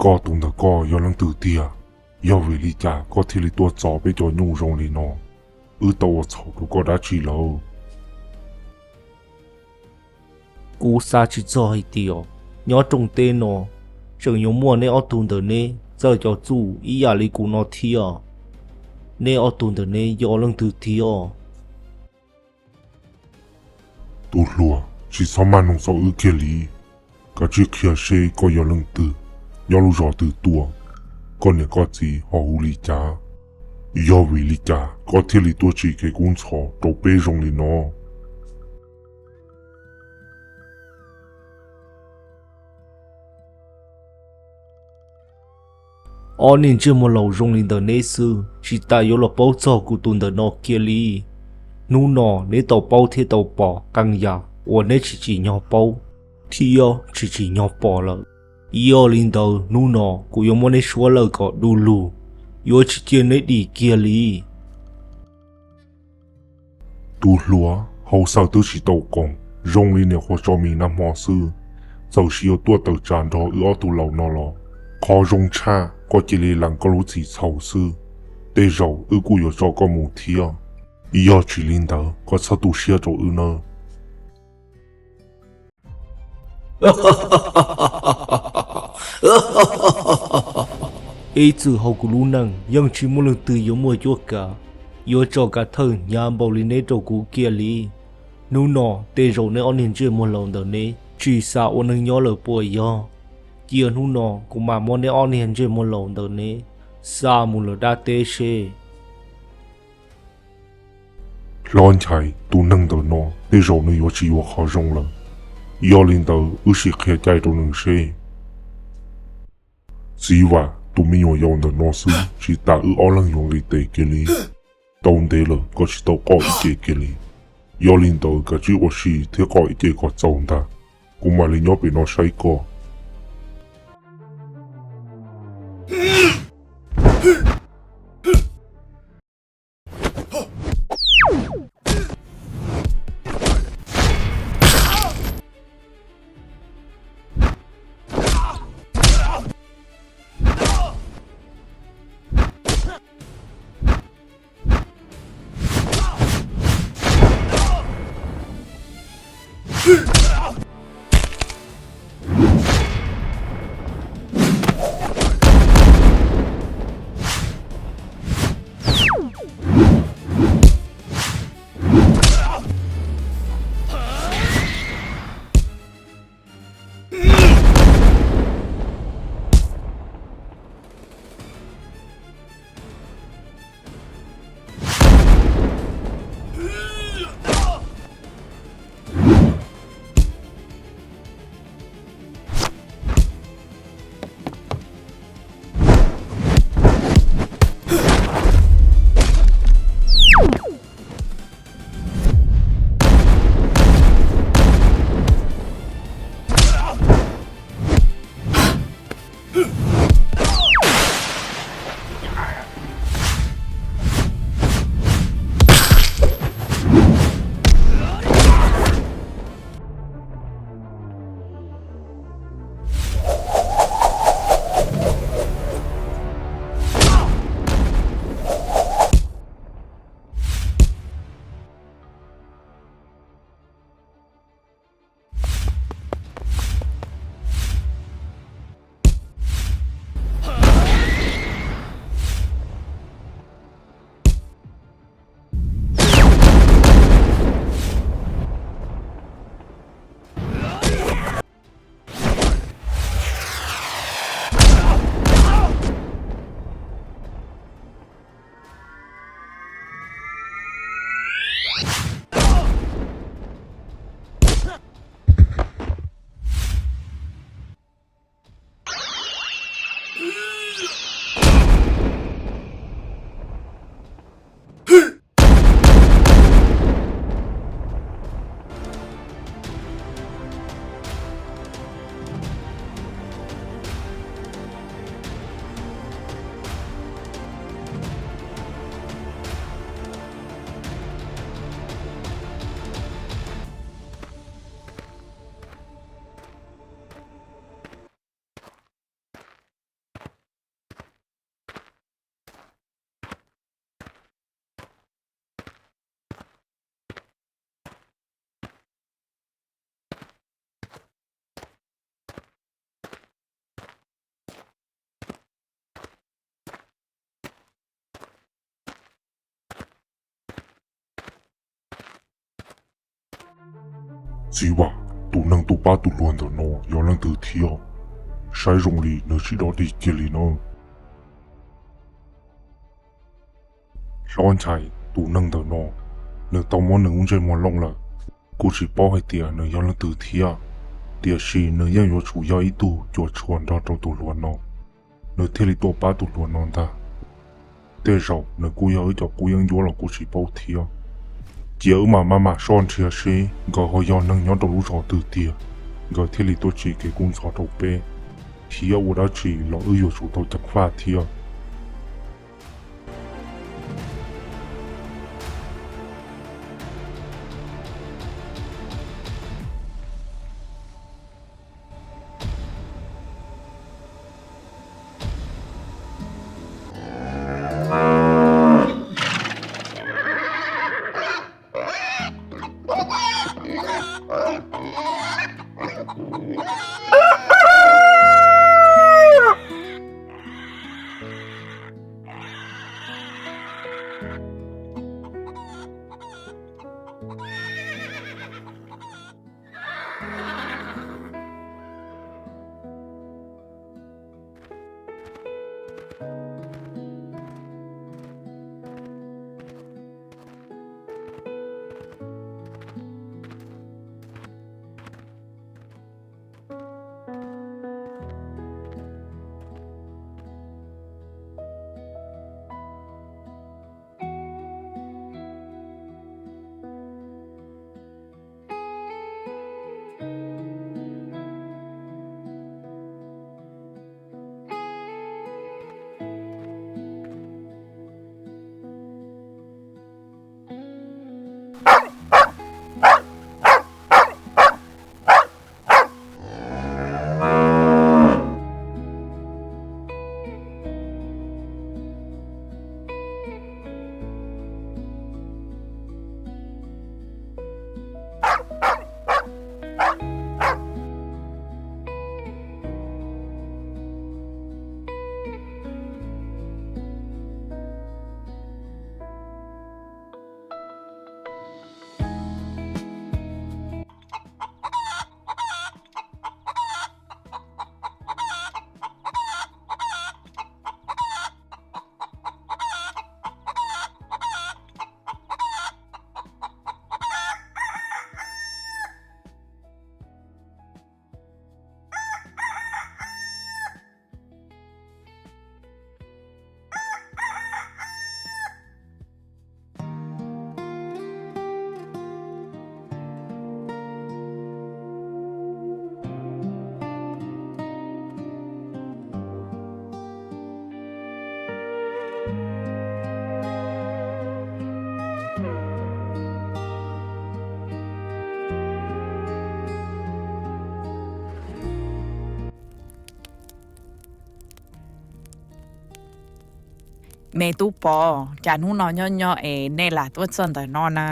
Koj tus ntawm koj yog leej twg tiag? Yog vim li cas koj thiaj li tuaj txov peb cov nyuj zoo li no? Wb tau ua txhaum rau koj dab tsi lawm? Kuv xav tsis txog hais tias nyob rooj teb no tseem yuav muaj neb ob tug ntawm neb txawj cov txuj ib yam li kuv no thiab. Neb ob tug ntawm neb yog leej twg thiab? Tus hluas, tsis txhob maj noog txog wb kiag li. Kav tsij qhia seb koj yog leej twg, nyob lub zos twg tuaj, koj niam koj txiv ho hu li cas? Yog vim li cas koj thiaj li tuaj tsim kev kub ntxhov rau peb zoo li no? Ob niag ntsej muag laus zoo li ntawm neb xwb tsis tas yuav los paub txog kuv tus ntawm no kiag li. Hnub no neb tau paub thiab tau pom qee yam uas neb tsis tsim nyog paub thiab tsis tsim nyog pom lawm. Yog li ntawd hnub no kuv yuav muab neb suab lawm kom du lug, yuav tsis cia neb dim kiag li. Tus hluas, hauj xav twb tsis tau qoom, zoo li niam qhuav tso mis nag hmo xwb, txawm sis yuav tuaj tawm tsam nrog wb ob tug laus no los. Qhov zoo tshaj koj cia li lees koj lub txim txhaum xwb, tej zaum wb kuj yuav tso koj mus thiab. Yog tsis li ntawd koj txhob tu siab rau wb nawb. Ib txwm hauv kuv lub neej yeej tsis muaj leej twg yuav muaj cuab kav, yuav tso kav thawj hnyav npaum li neb rau kuv kiag li. Hnub no tej zaum neb ob niag ntsej muag laus ntawm neb tsis xav ua neej nyob lawm puas yog? Cia hnub no kuv mam muab neb ob niag ntsej muag laus ntawm neb xa mus lawm dab teb seb. Hlob Nchaiv, tus neeg ntawm no tej zaum nws yuav tsis yuav qhov zoo lawm. Yog li ntawd wb sim qhia cai rau nws seb. Txiv Vam, tus me nyuam yaus ntawm no xwb tsis tas wb ob leeg yuav nqis tes kiag li. Tau ntev lawm koj tsis tau qoj ib ce kiag li. Yog li ntawd kav tsij ua si thiab qoj ib ce kom txaus ntag, kuv mam li nyob pem no saib koj. Txiv Vam, tus neeg tuaj pab tus hluas ntawm no yog leej twg thiab? Saib zoo li nws tsis dog dig kiag li na. Hlob Nchai, tus neeg ntawm no, nws tau muab nws lub ntsej muag looj lawm. Kuv tsis paub hais tias nws yog leej twg thiab, tiam sis nws yeej yuav tsum yog ib tug cuam tshuam nrog rau tus hluas no, nws thiaj li tuaj pab tus hluas no ntag. Tej zaum nws kuj yog wb cov qub yeeb ncuab los kuj tsis paub thiab. Cia wb mam maj mam soj nrhiav seb nkawd ho yog neeg nyob rau lub zos twg tiag, nkawd thiaj li tuaj tsim kev kub ntxhov rau peb, thiab ua dab tsi los wb yuav tsum tau ceev faj thiab. Me tub Pov, cas hnub no nyob nyob es nej lam tuaj txog ntawm no na?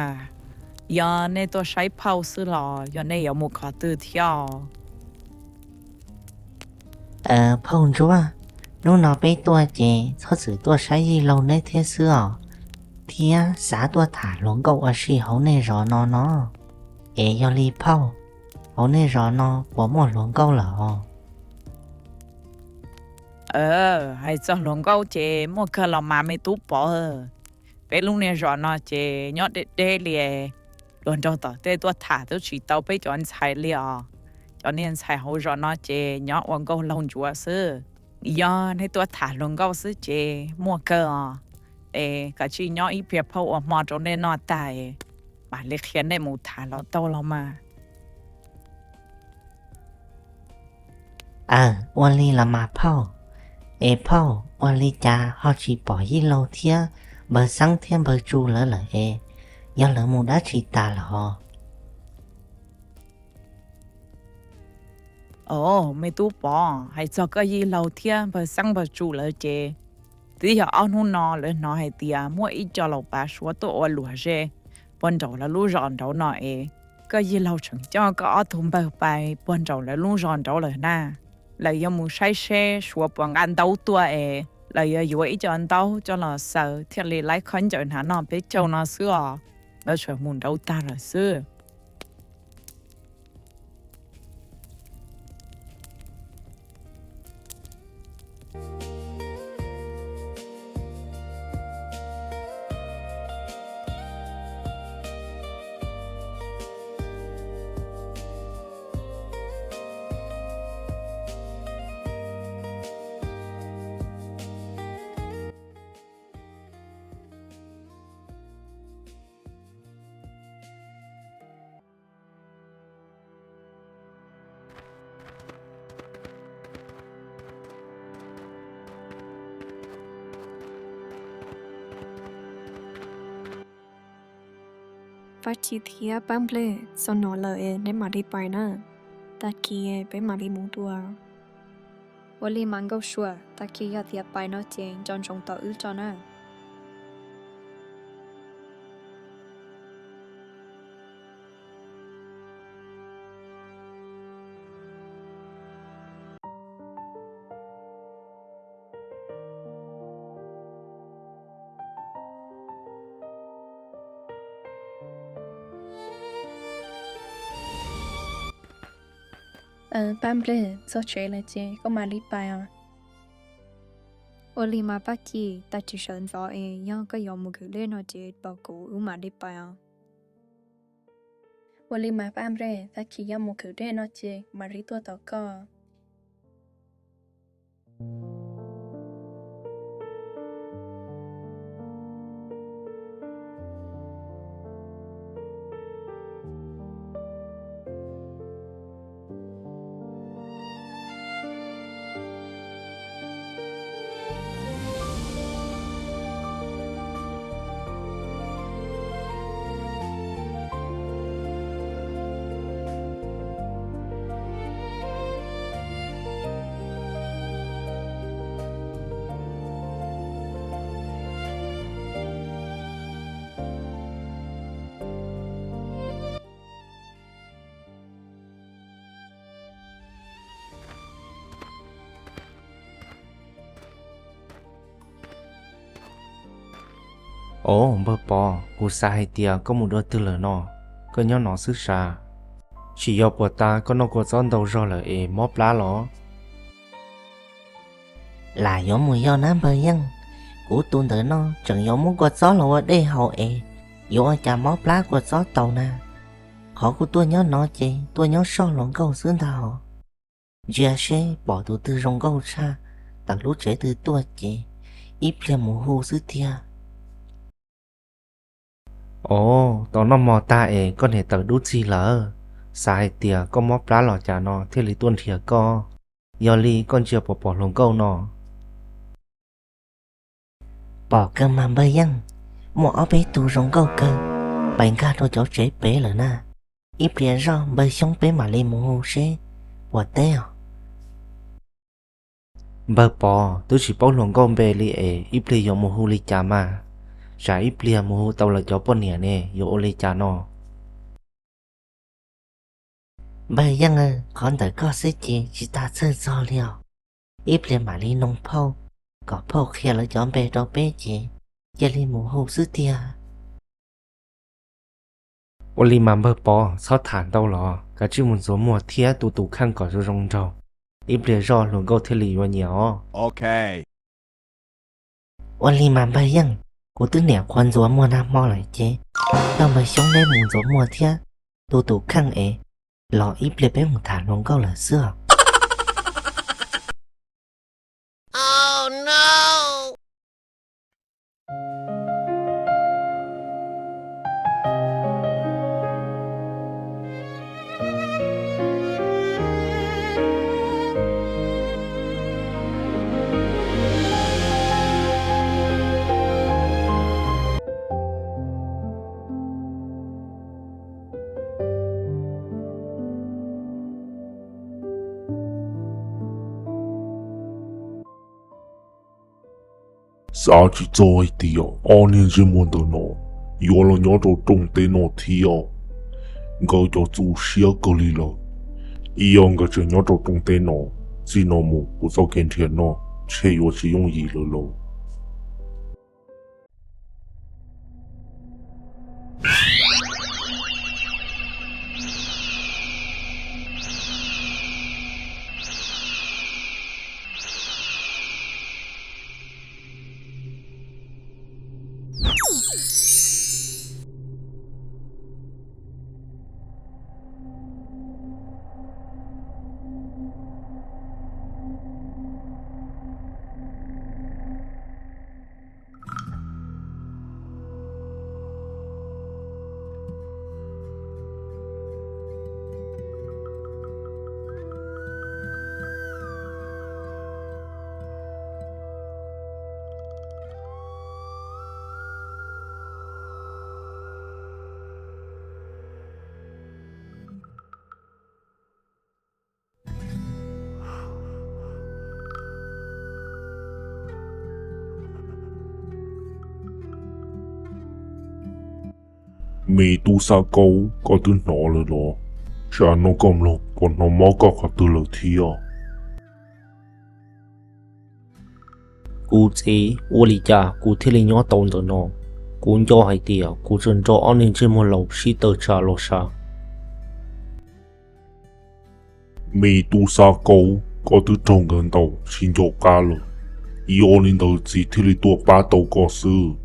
Yog nej tuaj saib phauj xwb los yog nej yuav mus qhov twg thiab? Phauj Ntsuab, hnub no peb tuaj ces txhob txwm tuaj saib yij laug neb thiab xwb os, thiab xav tuaj tham hluas nkauj ua si hauv nej zos no no. Es yog li phauj, hauv nej zos no puas muaj hluas nkauj lawm os? Hais txog hluas nkauj ces muaj kawg los mas me tub Pov. Peb lub niag zos no ces nyob deb deb li, luag nrog tom tej tuaj tham twb tsis tau peb cov ntxhais li os. Cov niag ntxhais hauv zos no ces nyob ua nkauj laug ntsuav xwb. Yog nej tuaj tham hluas nkauj xwb ces muaj kawg os. Es kav tsij nyob ib pliag phauj ua hmo rau nej noj tag, mam li qhia nej mus tham los tau los mas. Aw, ua li los mas phauj. Es phauj, ua li cas ho tsis pom yij laug thiab npawg Xeeb thiab npawg Tsu lawv lawm es? Yog lawv mus dab tsi tas lawm os? Os, me tub Pov, hais txog koj yij laug thiab npawg Xeeb npawg Tsu lawv ces, twb yog ob hnub no lawv hnov hais tias muaj ib co laus pav Suav tuaj ua luam ze puag nraum lawv lub zos nraud no es, koj yij laug tseem coj koj ob tug npawg pais puag nraum lawv lub zos nraud lawm na. Lawv yuav mus saib seb Suav puas nqa ntaub tuaj es lawv yuav yuav ib co ntaub coj los xaws thiaj li laib khaub ncaws hnav noj peb caug no xwb os. Lawv tseem mus nraud tag lawm xwb. Paj Ci thiab Paj Nplej, txog no lawm es neb mam li pais na, tag kis peb mam li mus dua. Ua li mas Nkauj Sua, tag kis yog tias pais no ces nco ntsoov tos wb tso na. Paj Nplej, txog tsev lawm ces koj mam li pais os. Ua li mas Paj Ci, tag kis sawv ntxov es yog koj yuav mus khwv dej no ces tos kuv wb mam li pais os. Ua li mas Paj Nplej, tag kis yog mus khwv dej no ces mam li tuaj tos koj. Os, npawg Pov, kuv xav hais tias koj mus dua twg lawm no, koj nyob no xwb sav? Tsis yog puas tas koj noj kua txob ntau zog lawm es mob plab los? Lam yuav mus yog nab npawg Yeej, kuv tus ntawm no tseem yuav muab kua txob los ua dej haus es yuav ua cas mob plab kua txob tau na. Qhov kuv tuaj nyob no ces tuaj nyob soj hluas nkauj xwb ntag. Ntsia seb pom tus twg zoo nkauj tshaj tawm lub tsev twg tuaj ces ib pliag mus hu xwb tiag. Os, tau noj hmo tag es koj niam tawm dub txig lawm, xav hais tias koj mob plab los cas no thiaj li tuaj nrhiav koj. Yog li koj ntsia puas pom hluas nkauj no? Pom kawg mas npawg Yeej, muaj ob peb tug zoo nkauj kawg, pais nkag rau cov tsev pem lawm na. Ib pliag zoj npawg Xyoob peb mam li mus hu seb puas teb os. Npawg Pov, twb tsis paub hluas nkauj npe li es ib pliag yuav mus hu li cas mas? Tsam ib pliag mus hu tau lawv cov poj niam ne yuav ua li cas no? Npawg Yeej, qhov ntawm koj xwb ces tsis tas txhawj txog li os. Ib pliag mam li noog phauj, kom phauj qhia lawv cov npe rau peb ces cia li mus hu xwb tiag. Ua li mas npawg Pov, txhob tham ntau los kav tsij mus ntxuav muag thiab tu tus kheej kom zoo zoo nraug, ib pliag zoj hluas nkauj thiaj li yuav nyiam os. Ua li mas npawg Yeej, kuv twb niam qhuav ntxuav muag nag hmo lawm ces coj npawg Xyoob neb mus ntxuav muag thiab tu tus kheej es los ib pliag peb mus tham hluas nkauj lawm xwb os. Xav tsis txog hais tias ob niag ntsej muag ntawm no yuav los nyob rau rooj teb no thiab. Nkawd cov txuj siab kawg li lawm. Ib yog nkawd tseem nyob rau rooj teb no, txij no mus kuv txoj kev nrhiav noj ntshe yuav tsis yooj yim lawm lauj. Me tub Xab Kaub, koj twb hnov lawm los? Tsam no koj mloog puas hnov mob koj qhov twg lawm thiab? Kuv txiv, ua li cas kuv thiaj li nyob tau ntawm no? Kuv nco hais tias kuv tseem nrog ob niag ntsej muag laus sib tawm tsam los sav. Me tub Xab Kaub, koj twb raug nkawd ntaus tsis nco qab lawm, yog li ntawd txiv thiaj li tuaj pab tau koj xwb.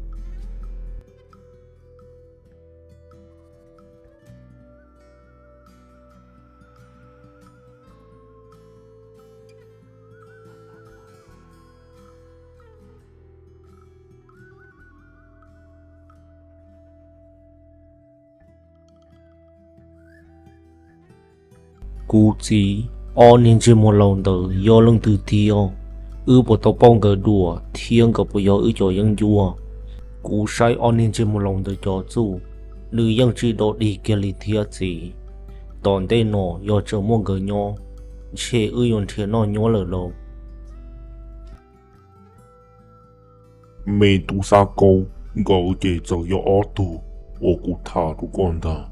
Kuv txiv, ob niag ntsej muag laus ntawd yog leej twg tiag? Wb puas tau pauj nkawd dua thiab nkawd puas yog wb cov yeeb ncuab? Kuv saib ob niag ntsej muag laus ntawd cov txuj, nws yeej tsis dog dig kiag li thiab txiv. Tom ntej no yog tseem muaj nkawd nyob, ntshe wb yuav nrhiav noj nyob lawm lauj. Me tub Xab Kaub, nkawd ces txawm yog ob tug uas kuv tham rau koj ntag.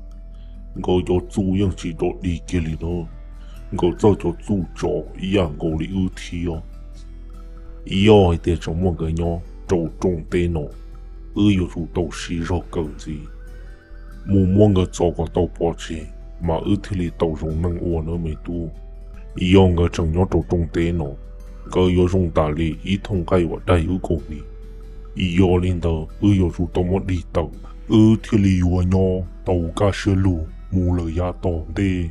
Nkawd cov txuj yeej tsis dog dig kiag li na. Nkawd txawj cov txuj tsov ib yam nkaus li wb thiab. Yog hais tias tseem muaj nkawd nyob rau rooj teb no, wb yuav tsum tau siv zog kawm ntxiv, mus muab nkawd txov kom tau pov tseg, mas wb thiaj li tau zoo neej ua na me tub. Yog nkawd tseem nyob rau rooj teb no, nkawd yuav zoo tas li ib thooj nqaij uas daig wb kaus hniav. Yog li ntawd wb yuav tsum tau muab dig tawm, wb thiaj li yuav nyob tau kaj siab lug mus lawm yav tom ntej.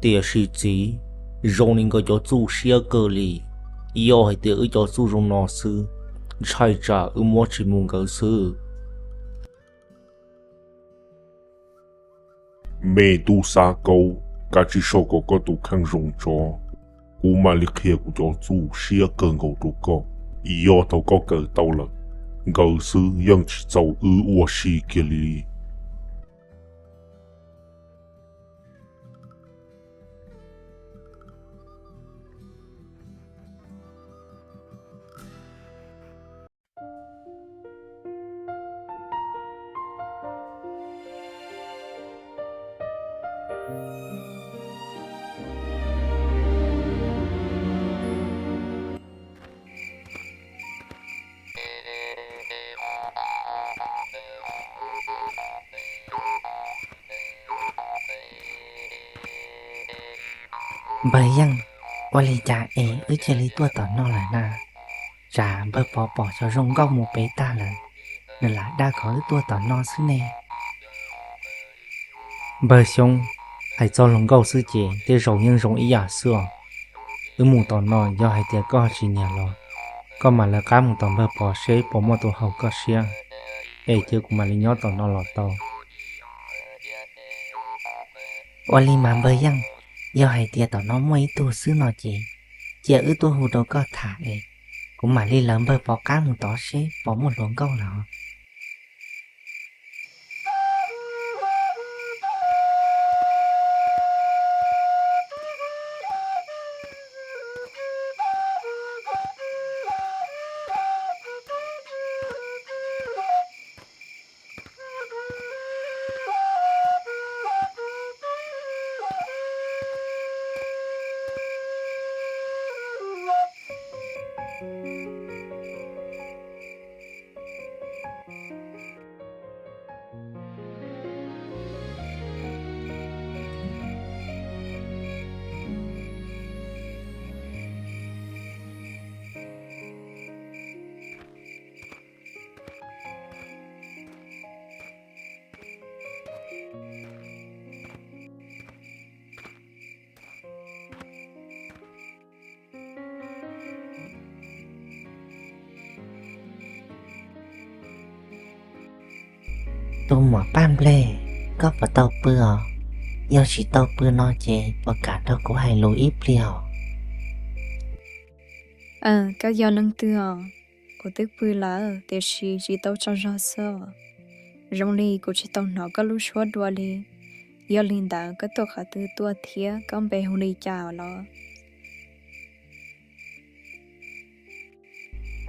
Tiam sis txiv, zoo li nkawd cov txuj siab kawg li. Yog hais tias wb cov txuj zoo no xwb, ntshai tsam wb muab tsis mus nkawd xwb. Me tub Xab Kaub, kav tsij sau kom koj tus kheej zoo tso, kuv mam li qhia kuv cov txuj siab kawg nkaus rau koj. Yog thaum koj kawm tau lawm, nkawd xwb yeej tsis txaus wb ua si kiag li. Npawg Yeej, ua li cas es wb cia li tuaj tom no lawm na? Tsam npawg Pov pom xyov zoo nkauj mus pem tag lawm, nws lam dag kom wb tuaj tom no xwb ne. Npawg Xyoob, hais txog hluas nkauj xwb ces tej zaum yeej zoo ib yam xwb os. Wb mus tom no yog hais tias koj tsis nyiam los, koj mam lawv qab mus tom npawg Pov seb puas muaj tus haum koj siab, es cia kuv mam li nyob tom no los tau. Ua li mas npawg Yeej, yog hais tias tom no muaj ib tug xwb no ces cia wb tuaj hu rau koj tham es kuv mam li lawv npawg Pov qab mus tod seb puas muaj hluas nkauj lawm. Tus muam Paj Nplej, koj puas tau pw os? Yog tsis tau pw no ces puas kam nrog kuv hais lus ib pliag os? Koj yog leej twg os? Kuv twb pw lawm tiam sis tsis tau tsaug zog xwb. Zoo li kuv tsis tau hnov koj lub suab dua li. Yog li ntawd koj tuaj qhov twg tuaj thiab koj npe hu li cas los?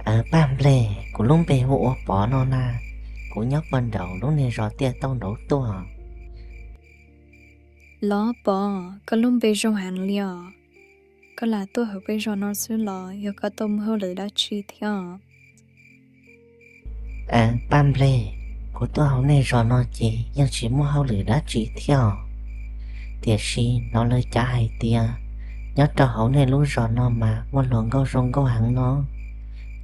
Aws, Paj Nplej, kuv lub npe hu ua Pov no na. Kuv nyob puag nraum lub niag zos Tiaj Tauj nraud tuaj. Los Pov, koj lub npe zoo heev li os. Koj lam tuaj hauv peb zos no xwb los yog koj tuaj muaj hauj lwm dab tsi thiab? Paj Nplej, kuv tuaj hauv nej zos no ces yeej tsis muaj hauj lwm dab tsi thiab os. Tiam sis hnov lawv cav hais tias nyob rau hauv nej lub zos no mas muaj hluas nkauj zoo nkauj heev no.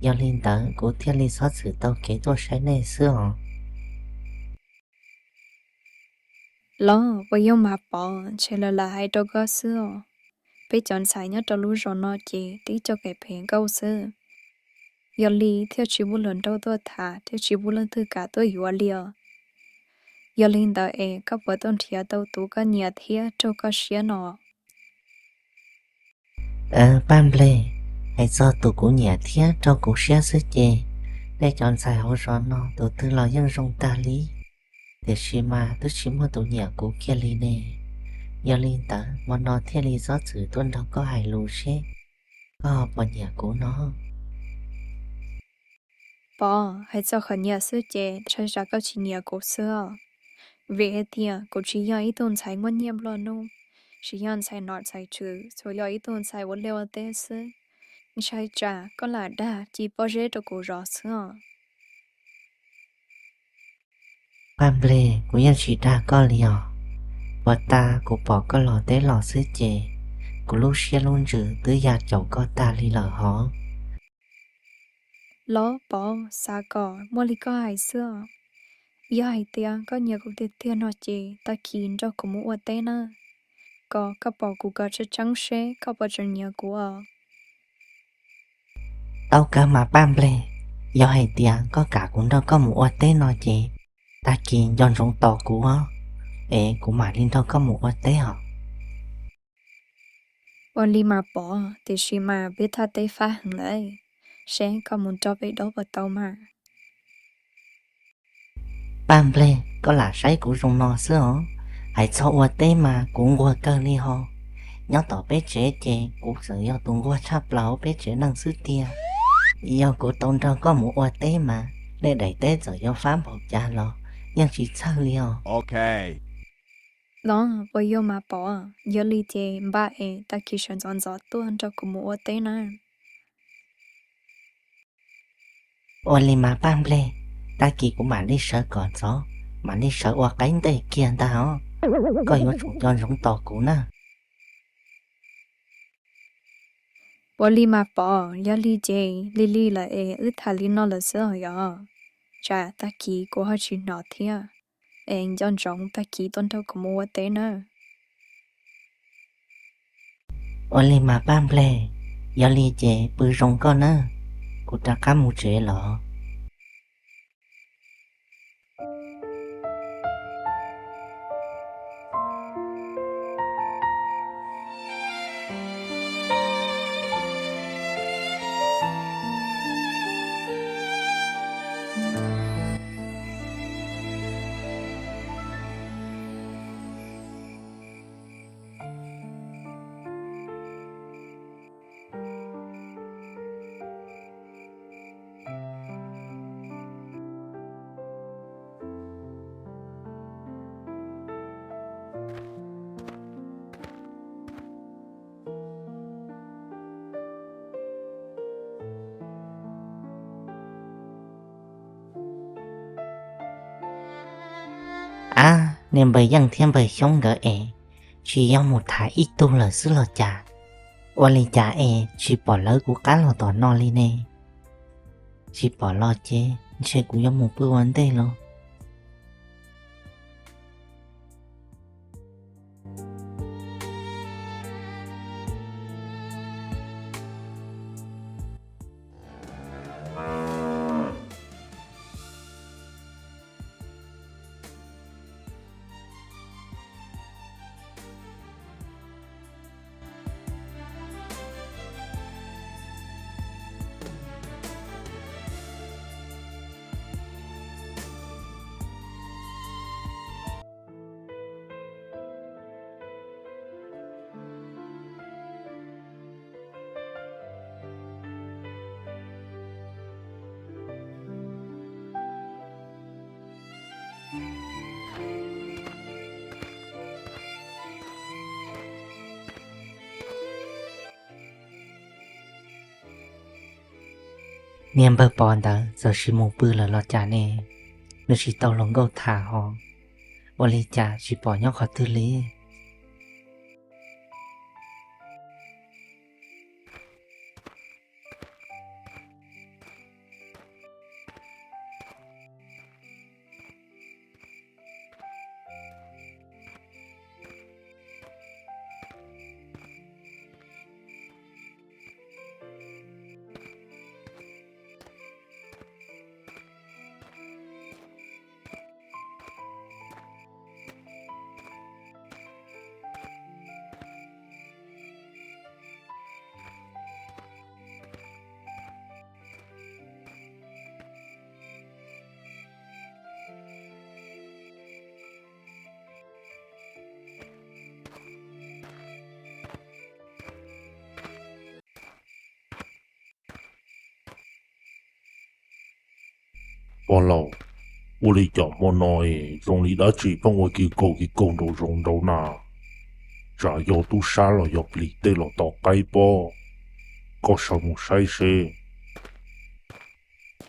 Yog li ntawd kuv thiaj li txhob txwm tau kev tuaj saib nej xwb os. Los puas yog mas Pov, ntshe lawv lam hais rau koj xwb os. Peb cov ntxhais nyob rau lub zos no ces tib co kev phem nkauj xwb. Yog li thiaj tsis muaj hluas nraug tuaj tham thiab tsis muaj leej twg kam tuaj yuav li os. Yog li ntawd es koj puas tuaj nrhiav tau tus koj nyiam thiab raug koj siab no? Paj Nplej, hais txog tus kuv nyiam thiab raug kuv siab xwb ces nej cov ntxhais hauv zos no tus twg los yeej zoo tag li. Tiam sis mas twb tsis muaj tus nyiam kuv kiag li ne. Yog li ntawd hmo no thiaj li txhob txwm tuaj nrog koj hais lus seb koj puas nyiam kuv no. Pov, hais txog qhov nyiam xwb ces ntshai tsam koj tsis nyiam kuv xwb os. Vim hais tias kuv tsis yog ib tug ntxhais muaj nyiaj nplua nuj, tsis yog ntxhais nom ntxhais tswv, tsuas yog ib tug ntxhais ua liaj ua teb xwb. Ntshai tsam koj lam dag ci pob zeb rau kuv zov xwb os. Paj Nplej, kuv yeej tsis dag koj li os. Puag ta kuv pom koj los teb los xwb ces kuv lub siab lub ntsws twb ya caum koj tag li lawm hov. Los Pov, xav kom muaj li koj hais xwb os. Yog hais tias koj nyiam kuv tiag tiag no ces tag kis nrog kuv mus ua teb na. Kom koj pom kuv kom tseeb tseeb seb koj puas tseem nyiam kuv os. Tau kawg mas Paj Nplej, yog hais tias koj kam kuv nrog koj mus ua teb no ces tag kis nco ntsoov tos kuv os, es kuv mam li nrog koj mus ua teb os. Ua li mas Pov, tiam sis mas peb thaj teb fab heev lawm, seb koj mus nrog peb dob puas tau mas. Paj Nplej, koj lam saib kuv zoo no xwb os. Hais txog ua teb mas kuv nquag kawg li ho. Nyob tom peb tsev ces kuv txawm yog tus nquag tshaj plaws hauv peb tsev neeg xwb tiag. Yog kuv tau nrog koj mus ua teb mas nej daim teb txawm yuav fab npaum cas los yeej tsis txhawj li os. Los puas yog mas Pov, yog li ces npaj es tag kis sawv ntxov ntxov tuaj nrog kuv mus ua teb na. Ua li mas Paj Nplej, tag kis kuv mam li sawv kom ntxov, mam li sawv ua qaib ntej kiag ntag os. Koj yuav tsum nco ntsoov tos kuv na. Ua li mas Pov, yog li ces lig lig lawm es wb tham li no lawm xwb os yog. Tsam tag kis kuv ho tsis hnov thiab, es nco ntsoov tag kis tuaj nrog kuv mus ua teb nawb. Ua li mas Paj Nplej, yog li ces pw zoo koj nawb, kuv rov qab mus tsev los. Ab, niag npawg Yeej thiab npawg Xyoob nkawd es tsis yog mus tham ib tug lawm xwb los cas? Ua li cas es tsis pom lawv kuv qab los tom no li ne? Tsis pom los ces ntshe kuv yuav mus pw ua ntej los. Niag npawg Pov ntawd txawm sis mus pw lawm los cas ne? Nws tsis tau hluas nkauj tham ho, ua li cas tsis pom nyob qhov twg li? Pog laus, ua li cas hmo no es zoo li dab tsi pheej ua kiv kaug kiv kaug nraum zoov nraud na? Tsam yog tub sab los yog plis tej los tom qaib pob, koj sawv mus saib seb.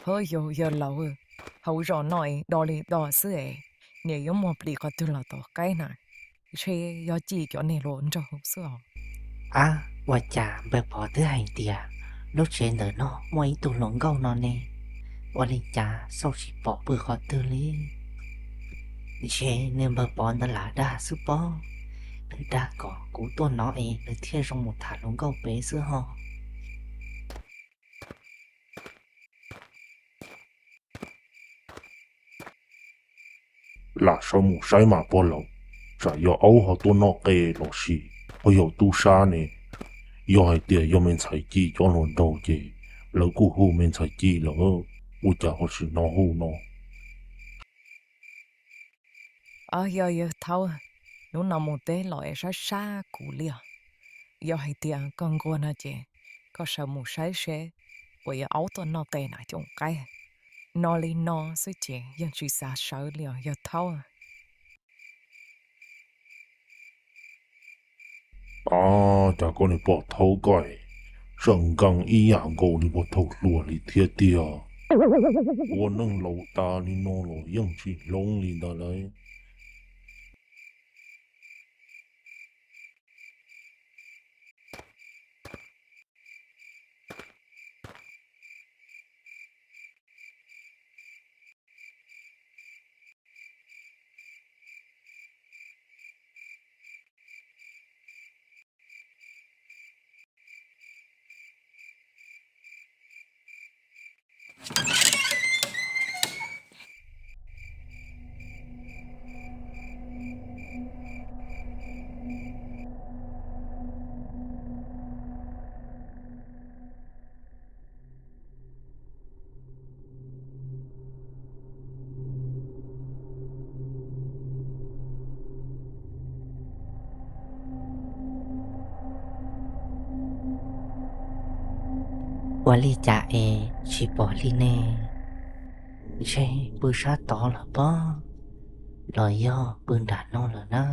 Hov yog yawg laus, hauv zos no es do li do xwb es, niam yuav muag plis qhov twg los tom qaib na, ntshe yog ci cov niag hluas nraug xwb os. Ab, ua cas npawg Pov twb hais tias lub tsev ntawm no muaj ib tug hluas nkauj no ne, ua li cas xauj tsis pom pw qhov twg li? Ntshe niag npawg Pov ntawd lam dag xwb pob, nws dag kom kuv tuaj no es nws thiaj zoo mus tham hluas nkauj pem xwb ho. Lam sawv mus saib mas pog laus, tsam yog aub ho tuaj noj qe los sis ho yog tub sab ne. Yog hais tias yog me ntxhais ci cov hluas nraug ces lawv kuj hu me ntxhais ci lawm, ua cas ho tsis hnov hu no? Yog yawg thaub, hnub no mus teb los es sab sab kuv li os. Yog hais tias koj nquag no ces koj sawv mus saib seb puas yog aub tuaj noj qe na coom qaib. No li no xwb ces yeej tsis xav sawv li os yawg thaub. Ab, cas koj niag pog thaub koj tseem nkees ib yam nkaus niag pog thaub hluas li thiab tiag. Ua neej laus tas li no los yeej tsis hloov li ntawd lauj. Ua li cas es tsis pom li ne? Ntshe pw sab tod lawm pob, los yog pw nram no lawm na?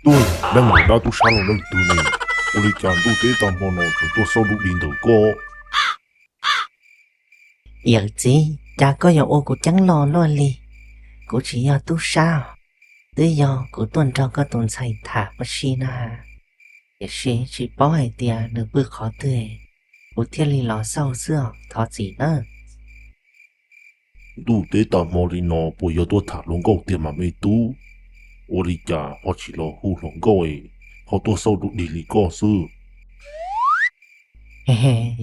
Tuag, leej niam dab tub sab los leej twg ne? Ua li cas ntuj teb tag hmo no tseem tuaj xauj dub di ntawm koj? Yawm txiv, cas koj yuav ua kuv ceeb los luaj li? Kuv tsis yog tub sab os, twb yog kuv tuaj nrog koj tus ntxhais tham ua si na, tiam sis tsis paub hais tias nws pw qhov twg, kuv thiaj li los xauj xwb os, thov txim nawb. Ntuj teb tag hmo li no puas yog tuaj tham hluas nkauj tiag mas me tub? Ua li cas ho tsis los hu hluas nkauj es ho tuaj xauj dub di li koj xwb?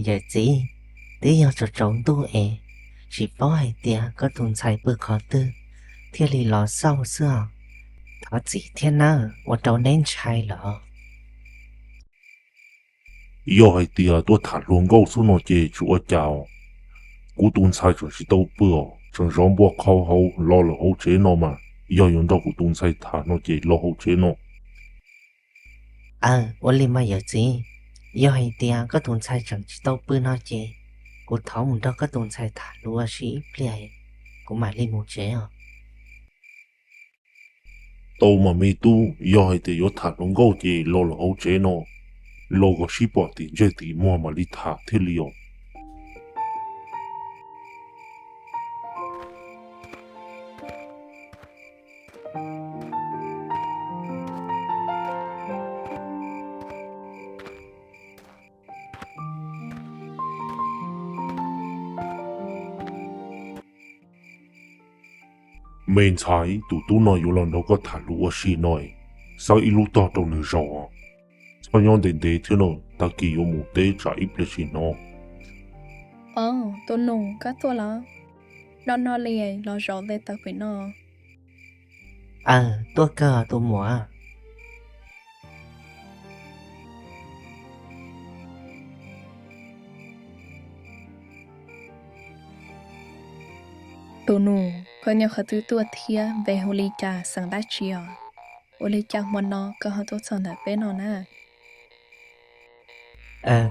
Yawm txiv, twb yog tsaus tsaus ntuj es tsis paub hais tias koj tus ntxhais pw qhov twg thiaj li los xauj xwb os. Thov txim thiab nawb, ua rau neb ntshai lawm. Yog hais tias tuaj tham hluas nkauj xwb no ces tsis ua cas. Kuv tus ntxhais tseem tsis tau pw os, tseem zov npua qhau hauv, los lawm hauv tsev no mas. Yog yuav nrog kuv tus ntxhais tham no ces los hauv tsev no. Aw, ua li mas yawm txiv, yog hais tias koj tus ntxhais tseem tsis tau pw no ces kuv thov mus nrog koj tus ntxhais tham lus ua si ib pliag, kuv mam li mus tsev os. Tau mas me tub, yog hais tias yuav tham hluas nkauj ces los lawm hauv tsev no, los kom sib pom tim ntsej tim muag mam li tham thiaj li os. Me ntxhais, tus tub no yuav los nrog koj tham lus ua si no, xawb ib lub tog rau nws zaum. Txhob nyob ntev ntev thiab no, tag kis yuav mus teb tsam ib pliag tsis hnov. Tus nus, koj tuaj los? Noj noj li los zaum tes taws pem no. Aw, tuaj kawg tus muam. Tus nus, koj nyob qhov twg tuaj thiab npe hu li cas xeem dab tsi os? Ua li cas hmo no koj ho tuaj txog ntawm peb no na?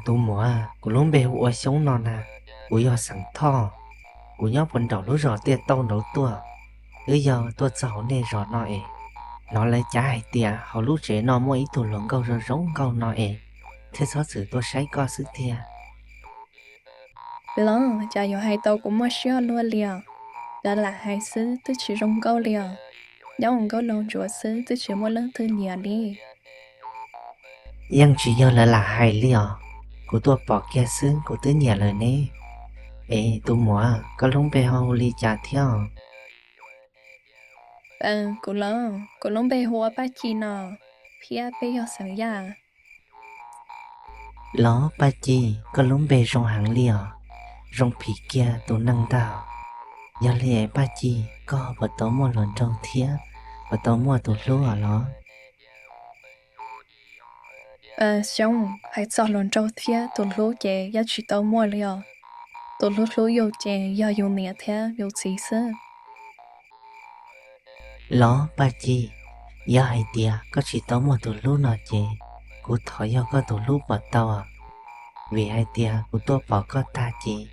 Tus muam, kuv lub npe hu ua Xyoob no na, kuv yog xeem Thoj, kuv nyob puag nraum lub zos Tiaj Tauj nraud tuaj. Wb yog tuaj txog hauv nej zos no es, hnov lawv cav hais tias hauv lub tsev no muaj ib tug hluas nkauj zoo zoo nkauj no es, thiaj txhob txwm tuaj saib koj xwb tiag. Los cas yuav hais tau kuv muaj siab luaj li os? Lawv lam hais xwb twb tsis zoo nkauj li os. Nyob ua nkauj laug ntsuav xwb twb tsis muaj leej twg nyiam li. Yeej tsis yog lawv lam hais li os, kuv tuaj pom kiag xwb kuv twb nyiam lawm ne. Es tus muam, koj lub npe ho hu li cas thiab? Kuv los, kuv lub npe hu ua Paj Ci no, thiab peb yog xeem Yaj. Los Paj Ci, koj lub npe zoo heev li os, zoo phim kiag tus neeg ntag. Yog li es Paj Ci, koj puas tau muaj hluas nraug thiab puas tau muaj tus hlub os los? Xyoob, hais txog hluas nraug thiab tus hlub ces yeej tsis tau muaj li os. Tus hlub hlub yus ces yog yus niam thiab yus txiv xwb. Los Paj Ci, yog hais tias koj tsis tau muaj tus hlub no ces kuv thov yog koj tus hlub puas tau? Vim hais tias kuv tuaj pom koj tag ces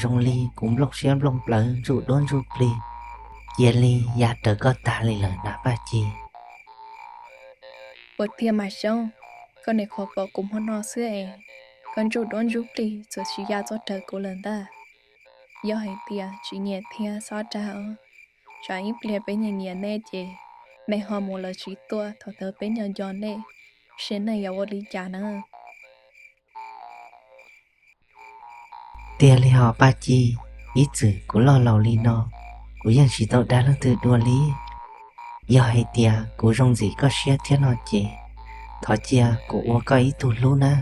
zoo li kuv nplooj siab nplooj plawv ntsuj duab ntsuj plig, cia li ya raws koj tag li lawm na Paj Ci. Ua tiag mas Xyoob, koj niam qhuav pom kuv hmo no xwb es, koj ntsuj duab ntsuj plig txawm tsis ya txog raws kuv lawm ntag. Yog hais tias tsis nyiam thiab txhob dag os, tsam ib pliag peb nyiam nyiam nej ces nej ho mus lawv tsis tuaj thaum ntawd peb nco nco nej, seb nej yuav ua li cas na. Tiag li hos Paj Ci, ib txwm kuv loj laus li no, kuv yeej tsis tau dag leej twg dua li. Yog hais tias kuv zoo ntxim koj siab thiab no ces, thov cia kuv ua koj ib tug hlub na.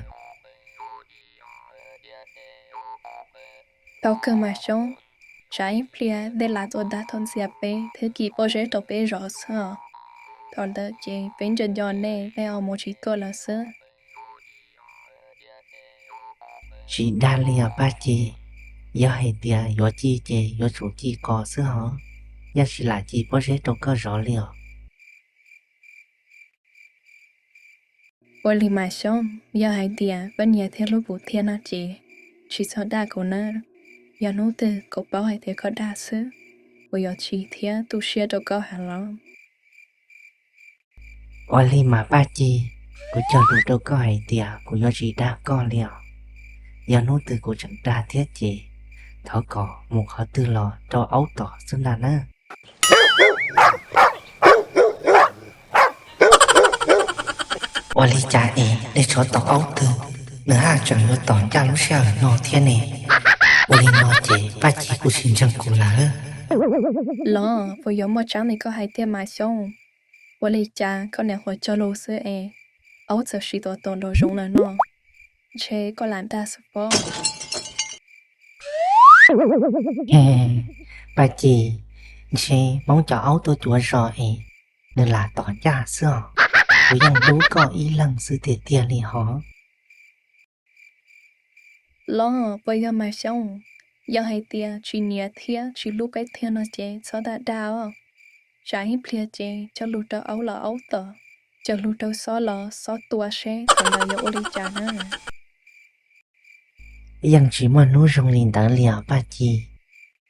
Tau kawg mas Xyoob, tsam ib pliag nej lam tuaj dag tau ntxias peb thiab kis pob zeb rau peb zov xwb os. Thaum ntawd ces peb nco nco nej, nej ho mus tsis tuaj lawm xwb. Tsis dag li os Paj Ci, yog hais tias yuav ci ces yuav tsum ci qos xwb hos, yeej tsis lam ci pob zeb rau koj zov li os. Ua li mas Xyoob, yog hais tias koj nyiam thiab hlub kuv thiab no ces tsis txhob dag kuv na. Yog hnub twg kuv paub hais tias koj dag xwb, kuv yuav tsis thiab tu siab rau koj heev los. Ua li mas Paj Ci, kuv cog lus rau koj hais tias kuv yuav tsis dag koj li os. Yog hnub twg kuv tseem dag thiab ces thov kom mus qhov twg los rau aub tom xwb ntag na. Ua li cas es nej tsov tom aub twg, nws haj tseem yuav tom ncaj lub sij hawm no thiab ne? Ua li no ces Paj Ci kuj tsis ntseeg kuv lawm. Los puas yuav muaj tsav li koj hais tiag mas Xyoob? Ua li cas koj niam qhuav cog lus xwb es aub txawm sim tuaj tom nraum zoov lawm no? Ntshe koj lam dag xwb pob. Paj Ci, ntshe poob cov aub tuaj cuav zos es nws lam tom ncaj xwb os. Kuv yeej hlub koj ib leeg xwb tiag tiag li hos. Los puas yog mas Xyoob? Yog hais tias tsis nyiam thiab tsis hlub peb thiab no ces txhob dag dag os. Tsam ib pliag ces cog lus rau aub los aub tom, cog lus rau xob los xob tua seb thaum ntawd yuav ua li cas na. Yeej tsis muaj hnub zoo li ntawd li os Paj Ci.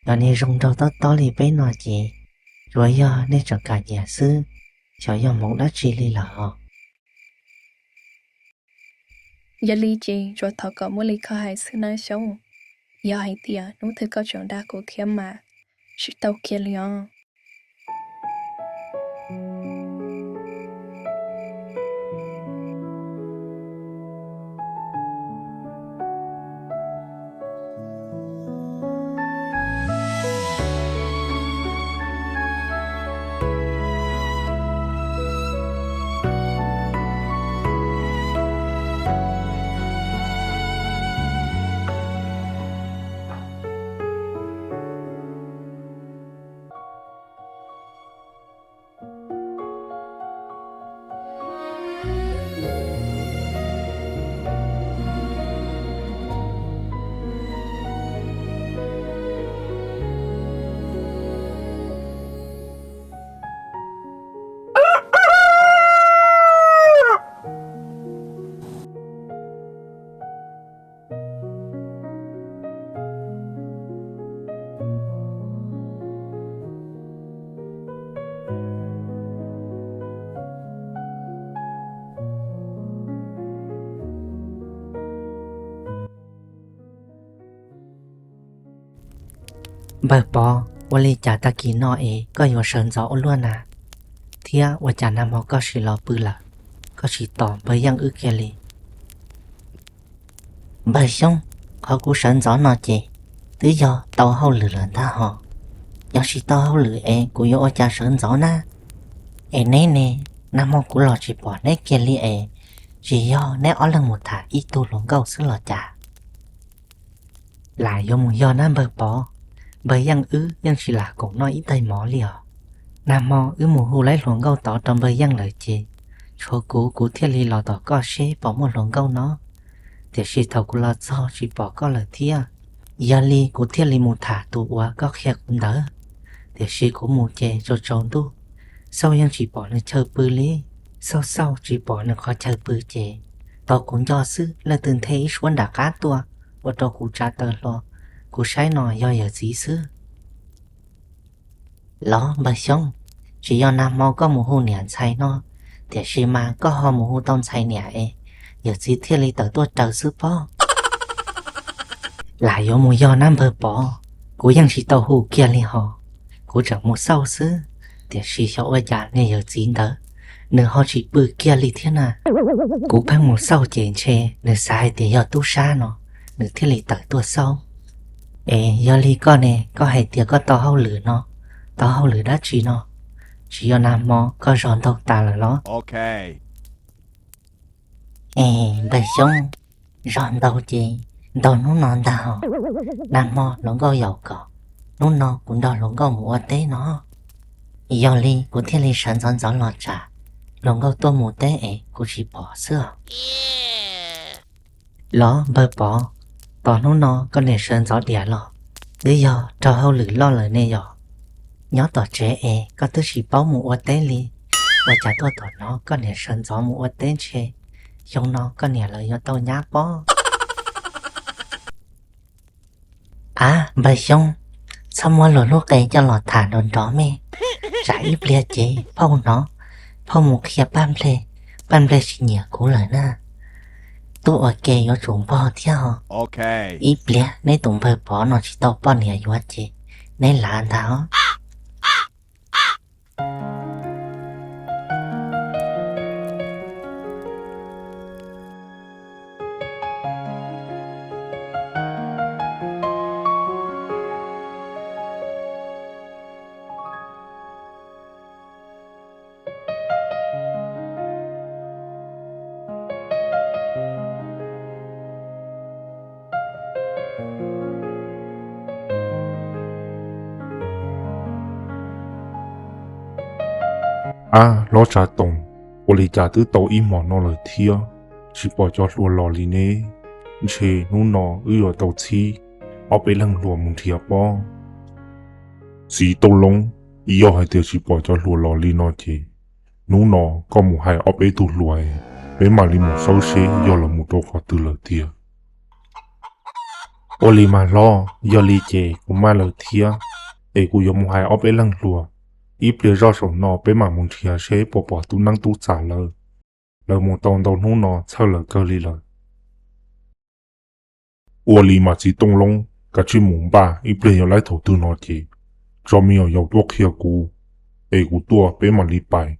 Yog nej zoo nraug tob tob li peb no ces tsuas yog nej tseem kam nyiam xwb. xyov yog hmoov dab tsi li lawm hos. Yog li ces tsuas thov kom muaj li koj hais xwb nawb Xyoob. Yog hais tias hnub twg koj tseem dag kuv thiab mas tsis tau kiag li os. Npawg Pov, ua li cas tag kis no es koj yuav sawv ntxov ua luaj na? Thiab ua cas nag hmo koj sim los pw lawm, koj tsis tos npawg Yeej wb kiag li? Npawg Xyoob, qhov kuv sawv ntxov no ces twb yog tau hauj lwm lawm ntag hos. Yog tsis tau hauj lwm es kuv yuav ua cas sawv ntxov na? Es neb ne, nag hmo kuv los tsis pom neb kiag li es, tsis yog neb ob leeg mus tham ib tug hluas nkauj xwb los cas? Lam yuav mus yog nab npawg Pov, npawg Yeej wb yeej tsis lam koom noj ib tais mov li os. Nag hmo wb mus hu laib hluas nkauj tod rau npawg Yeej lawm ces tshuav kuv, kuv thiaj li los tom koj seb puas muaj hluas nkauj no. Tiam sis thaum kuv los txog tsis pom koj lawm thiab, yog li kuv thiaj li mus tham tus uas koj qhia kuv ntawd. Tiam sis kuv mus ces tsaus tsaus ntuj, xauj yeej tsis pom nws chaw pw li. Xauj xauj tsis pom nws qhov chaw pw ces tau kuv nco xwb, leej twg nthe ib suab nram qab tuaj ua rau kuv tsa taw hlo. Kuv saib no yog yawm txiv xwb. Los npawg Xyoob, tsis yog nag hmo koj mus hu niam ntxhais no, tiam sis mas koj ho mus hu tau ntxhais niam es yawm txiv thiaj li tawm tuaj raws xwb pob. Lam yuav mus yog nab npawg Pov, kuv yeej tsis tau hu kiag li hos. Kuv tseem mus xauj xwb, tiam sis xyov ua cas niag yawm txiv ntawd nws ho tsis pw kiag li thiab na. Kuv pheej mus xauj ces ntshe nws xav hais tias yog tub sab no, nws thiaj li tawm tuaj xauj. Es yog li koj ne, koj hais tias koj tau hauj lwm no, tau hauj lwm dab tsi no? Tsis yog nag hmo koj zog ntaug tas lawm los? Es npawg Xyoob, zog ntaug ces ntaug hnub no ntag hos. Nag hmo hluas nkauj yaum kom hnub no kuv nrog hluas nkauj mus ua teb no. Yog li kuv thiaj li sawv ntxov ntxov los tsam hluas nkauj tuaj mus teb es kuv tsis pom xwb os. Los npawg Pov, tos hnub no koj niam sawv ntxov diam los? Twb yog raug hauj lwm loj lawm ne yom? Nyob tom tsev es koj twb tsis paub mus ua teb li, ua cas tuaj tom no koj niam sawv ntxov mus ua teb ntshe xyoo no koj niam lawv yuav tau nyab pob. Av npawg Xyoob, txhob muab luag lub qe coj los tham nrov nrov mej, tsam ib pliag ces phauj hnov, phauj mus qhia Paj Nplej, Paj Nplej tsis nyiam kuv lawm na. Tub ua ke yuav tsum npog thiab os. Ib pliag neb tus npawg Pov no tsis tau poj niam yuav ces neb lav ntag os. Av hlob Tsav Toom, ua li cas twb tau ib hmos no lawm thiab tsis pom cov hluas los li ne? Ntshe hnub no wb yuav tau txhib ob peb leeg hluas mus nrhiav pob. Txiv Tooj Loob, yog hais tias tsis pom cov hluas los li no ces hnub no koj mus hais ob peb tug hluas, peb mam li mus xauj seb yog lawv mus rau qhov twg lawm tiag. Ua li mas hlob, yog li ces kuv maj lawm thiab, es kuv yuav mus hais ob peb leeg hluas, Ib pliag zoj saum no peb mam mus nrhiav seb puas pom tub neeb tub txawj lawm. Lawv mus tau ntau hnub no txhawj lawv kawg li lawm. Ua li mas txiv Tooj Loob, kav tsij mus npaj, ib pliag yog laib thaum twg no ces tso me nyuam yaus tuaj qhia kuv, es kuv tuaj peb mam li pais.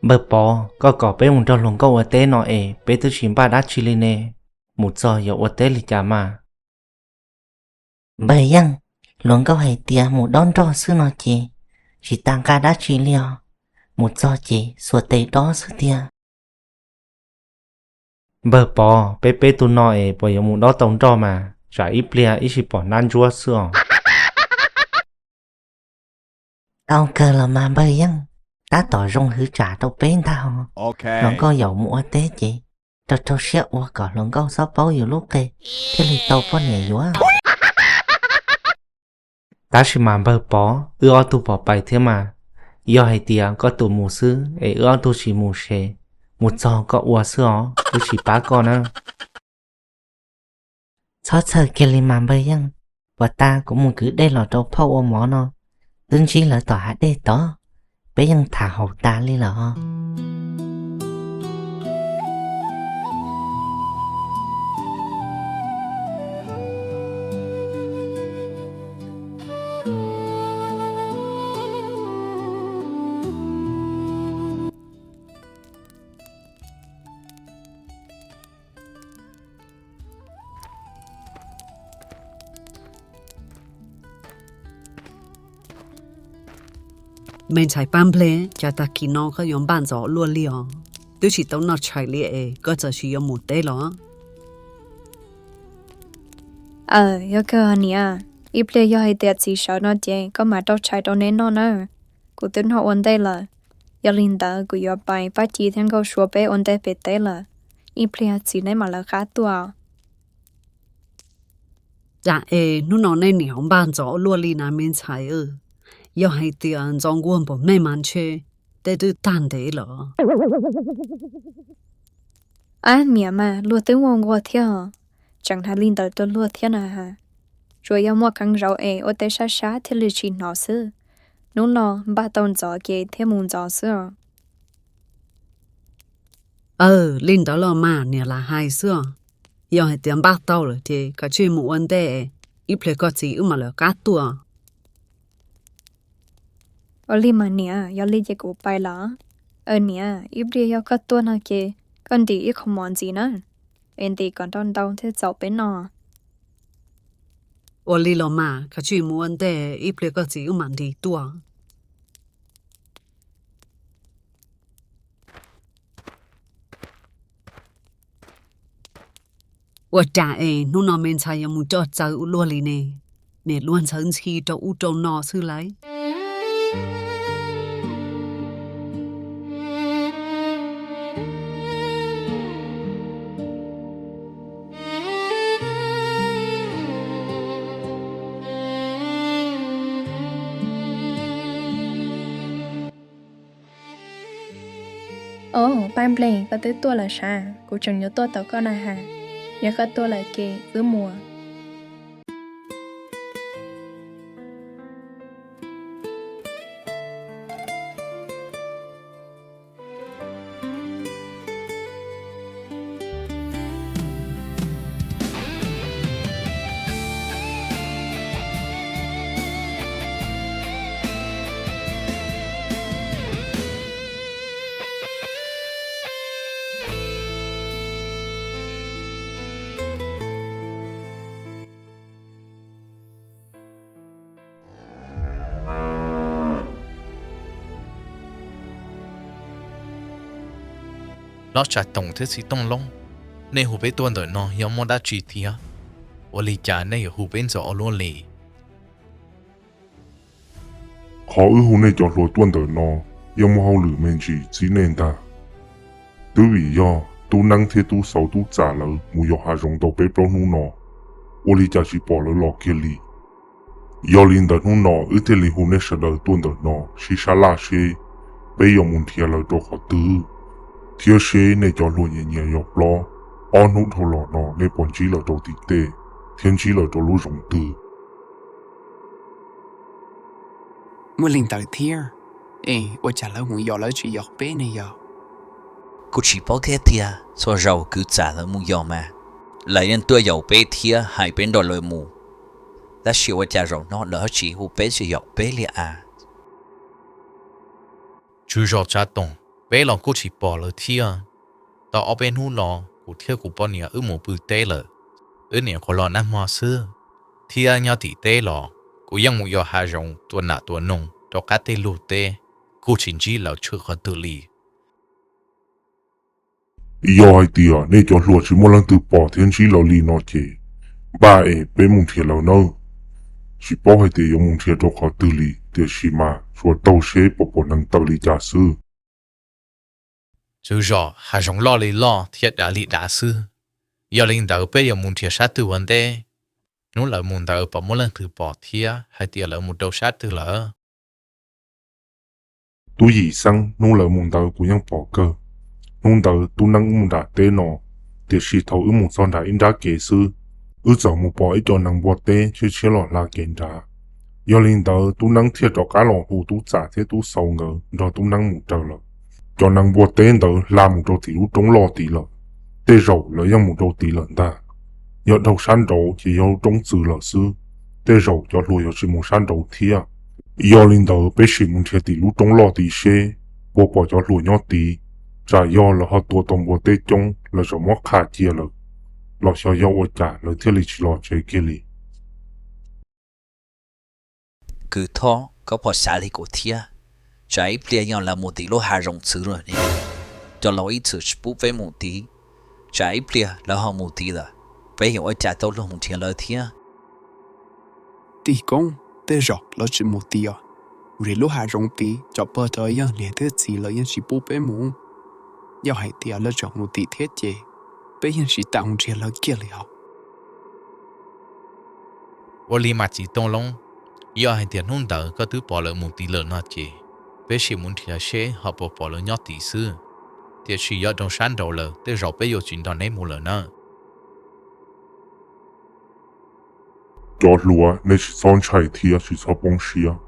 Npawg Pov, koj kom peb mus nrog hluas nkauj ua teb no es peb twb tsis npaj dab tsi li ne, mus txog yuav ua teb li cas mas? Npawg Yeej, hluas nkauj hais tias mus dob nroj xwb no ces tsis tas nqa dab tsi li os, mus txog ces xuas tes dob xwb tiag. Npawg Pov, peb peb tug no es puas yuav mus dob tau nroj mas, tsam ib pliag ib sij pom hnab ntsuab xwb os. Tau kawg los mas npawg Yeej, tab tom zoo hwv tsam rau peb ntag os. Hluas nkauj yaus mus ua teb ces rau rau siab ua kom hluas nkauj txhob paub yus lub qe thiaj li tau poj niam yuav. Tab sis mas npawg Pov, wb ob tug pom pais thiab mas, yog hais tias koj tus mus xwb es wb ob tug tsis mus ces mus txog koj ua xwb os, wb tsis pab koj na. Txhob txhawj kiag li mas npawg Yeej, puas tas kuv mus kwv dej los rau phauj ua mov no, twb ntsib lawv tom hav dej tod, peb yeej tham haum tas li lawm os. Me ntxhais Paj Nplej, cas tag kis no koj yuav npaj ntxov luaj li os? Twb tsis tau noj tshais li es koj txawm tsis yuav mus teb los? Aw, yog kawg niam, ib pliag yog hais tias txiv sawv no ces koj mam rau tshais rau neb noj nawb. Kuv twb noj ua ntej lawm, yog li ntawd kuv yuav pais pab Ci thiab Nkauj Suav peb ua ntej pem teb lawm, ib pliag txiv neb mam lawv qab tuaj. Cas es hnub no nej niam ho npaj ntxov luaj li na me ntxhais? Yog hais tias ntxov nkuaj npaum nej mas ntshe tej twb tag ntev lawm. Ab niam mas, luag twb muaj nkuaj thiab os, tseem hais li ntawd rau luag thiab na has. Tsuas yog muaj kheev zaum es ua teb sab sab thiaj li tsis hnov xwb. Hnub no npaj tau ntxov ces thiaj mus ntxov xwb os. Aw, li ntawd los mas niam lam hais xwb os. Yog hais tias npaj tau lawm ces kav tsij mus ua ntej, ib pliag koj txiv wb mam lawv qab tuaj. Ua li mas niam, yog li ces kuv pais los. Aw niam, ib pliag yog koj tuaj no ces koj ntim ib qho mov ntxiv na, es ntim kom ntau ntau thiaj txaus peb noj. Ua li los mas, kav tsij mus ua ntej, ib pliag koj txiv wb mam ntim tuaj. Ua cas es hnub no me ntxhais yuav mus coj txawv ua luaj li ne? Niam luag ntxhawv ntxhi rau ub rau no xwb lauj. Au, Paj Nplej, koj twb tuaj lawm sav? Kuv tseem yuav tuaj tos koj na has. Yog koj tuaj lawm ces wb mus. Ob Tsav Toom thiab Txiv Tooj Loob, nej hu peb tuaj ntawm no yog muaj dab tsi thiab? Ua li cas nej yuav hu peb ntxuav ua luaj li? Qhov wb hu nej cov hluas tuaj ntawm no yeej muaj hauj lwm me ntsis txib nej ntag. Twb vim yog Tub Neeb thiab Tub Xaus Tub Txam lawv mus yos hav zoov tau peb plaub hnub no, ua li cas tsis pom lawv los kiag li. Yog li ntawd hnub no wb thiaj li hu nej sawv daws tuaj ntawm no sib sab laj seb peb yuav mus nrhiav lawv rau qhov twg, thiab seb nej cov hluas nyias nyias yos plaub, ob hnub dhau los no nej puas ntsib lawv rau tim tej thiab ntsib lawv rau lub zoov twg. Muaj li ntawd thiab. Es ua cas lawv mus yos lawv tsis yaum peb ne yog? Kuj tsis paub thiab tiag, txhua zaus kwv txam lawv mus yos mas lawv yeej tuaj yaum peb thiab hais peb nrog lawv mus. Tab sis ua cas zaum no lawv tsis hu peb tsis yaum peb li as? Tswv zos Tsav Toom, peb los kuj tsis pom lawv thiab. Tau ob peb hnub no kuv thiab kuv poj niam wb mus pw teb lawm, wb niam qhuav los nag hmo xwb, thiab nyob tim teb los kuv yeej mus yos hav zoov tua nam tua noog rau qab tej lug teb, kuj tsis ntsib lawv tshwm qhov twg li. Yog hais tias nej cov hluas tsis muaj leej twg pom thiab ntsib lawv li no ces npaj es peb mus nrhiav lawv nawb. Tsis paub hais tias yuav mus nrhiav rau qhov twg li, tiam sis mas tsuas taug seb pom pom neev taw li cas xwb. Tswv zos, hav zoov loj li loj thiab dav li dav xwb, yog li ntawd peb yuav mus nrhiav sab twg ua ntej? Hnub lawv mus ntawd puas muaj leej twg pom thiab hais tias lawv mus rau sab twg lawm? Tub Yim Xeeb, hnub lawv mus ntawd kuv yeej pom kawg. Hnub ntawd Tub Neeb wb mus nram teb no, tiam sis thaum wb mus txog nram ib nrab kev xwb, wb txawm mus pom ib co nees npua teb tshiab tshiab los hla kev nrad. Yog li ntawd Tub Neeb thiaj rov qab los hu Tub Txam thiab Tub Xaus nkawd nrog Tub Neeb mus raws lawm. Cov nees npua teb ntawd hla mus rau tim lub roob loj tid lawm. Tej zaum lawv yeej mus rau tid lawm ntag. Yog dhau sab nraud ces yog lub roob txwv lawm xwb, tej zaum cov hluas yuav tsis mus sab nraud thiab. Yog li ntawd peb sim mus nrhiav tim lub roob loj tid seb puas pom cov hluas nyob tid, tsam yog lawv ho tua tau npua teb coob lawv tseem muab qha cia lawm, los xyov yog ua cas lawv thiaj li tsis los tsev kiag li. Kwv Thoj, koj puas xav li kuv thiab? Tsam ib pliag yog lawv mus tim lub hav zoov txwv lawm ne, cov laus ib txwm tsis pub peb mus tid, tsam ib pliag lawv ho mus tid lawm, peb yuav ua cas tau luag mus nrhiav lawv thiab? Tij Koob, tej zaum lawv tsis mus tid os. Vim lub hav zoov tid cov pog cov yawg niam thiab txiv lawv yeej tsis pub peb mus. Yog hais tias lawv tseem mus tim thiab ces peb yeej tsis tau mus nrhiav lawv kiag li hos. Ua li mas Txiv Tooj Loob, yog hais tias hnub ntawd koj twb pom lawv mus tid lawm no ces peb sim mus nrhiav seb ho puas pom lawv nyob tid xwb. Tiam sis yog dhau sab nraud lawm tej zaum peb yuav tsis nrog neb mus lawm nawb. Cov hluas, nej tsis txhob ntshai thiab tsis txhob poob siab.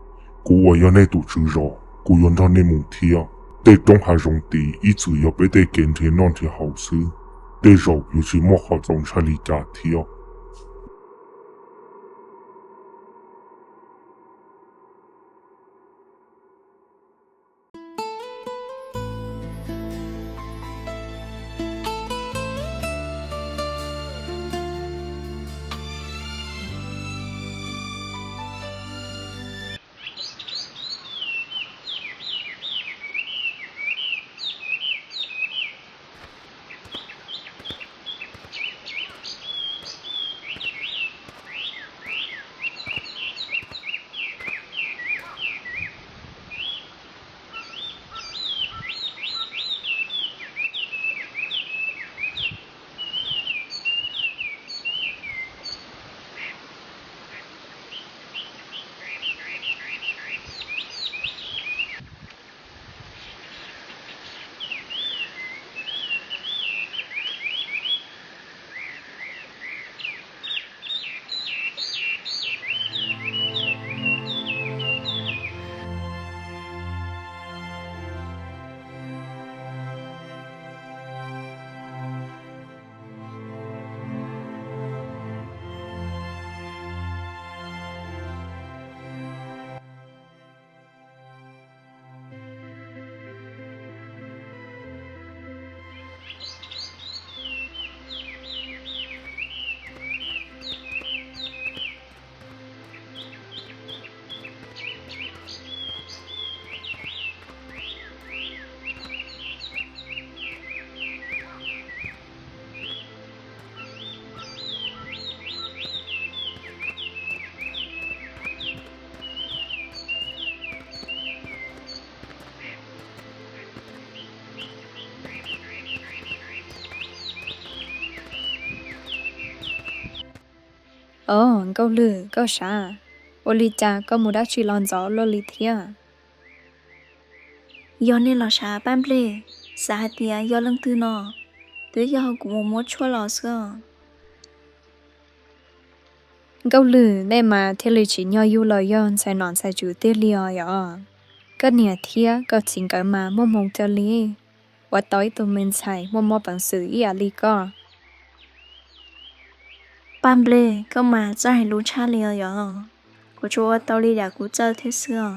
Kuv uas yog nej tus tswv zos, kuv yuav nrog nej mus thiab. Tej roob hav zoov tid ib txwm yog peb tej kev nrhiav noj nrhiav haus xwb, tej zaum yuav tsis muaj qhov txaus ntshai li cas thiab. Os, Nkauj Lwg, koj sav, ua li cas koj mus dab tsi los ntxov luaj li thiab? Yog nej los sav Paj Nplej, xav hais tias yog leej twg no, twb yog kuv mus muab tshuaj los xwb os. Nkauj Lwg, nej mas thiaj li tsim nyog yug los yog ntxhais nom ntxhais tswv tiag li os yom. Koj niam thiab koj txiv nkawd mas muaj hmoo kawg li, ua tau ib tug me ntxhais muaj muaj peev xwm ib yam li koj. Paj Nplej, koj mas txawj hais lus tshaj li os yom. Kuv tsuas ua tau li yam kuv txawj thiab xwb os.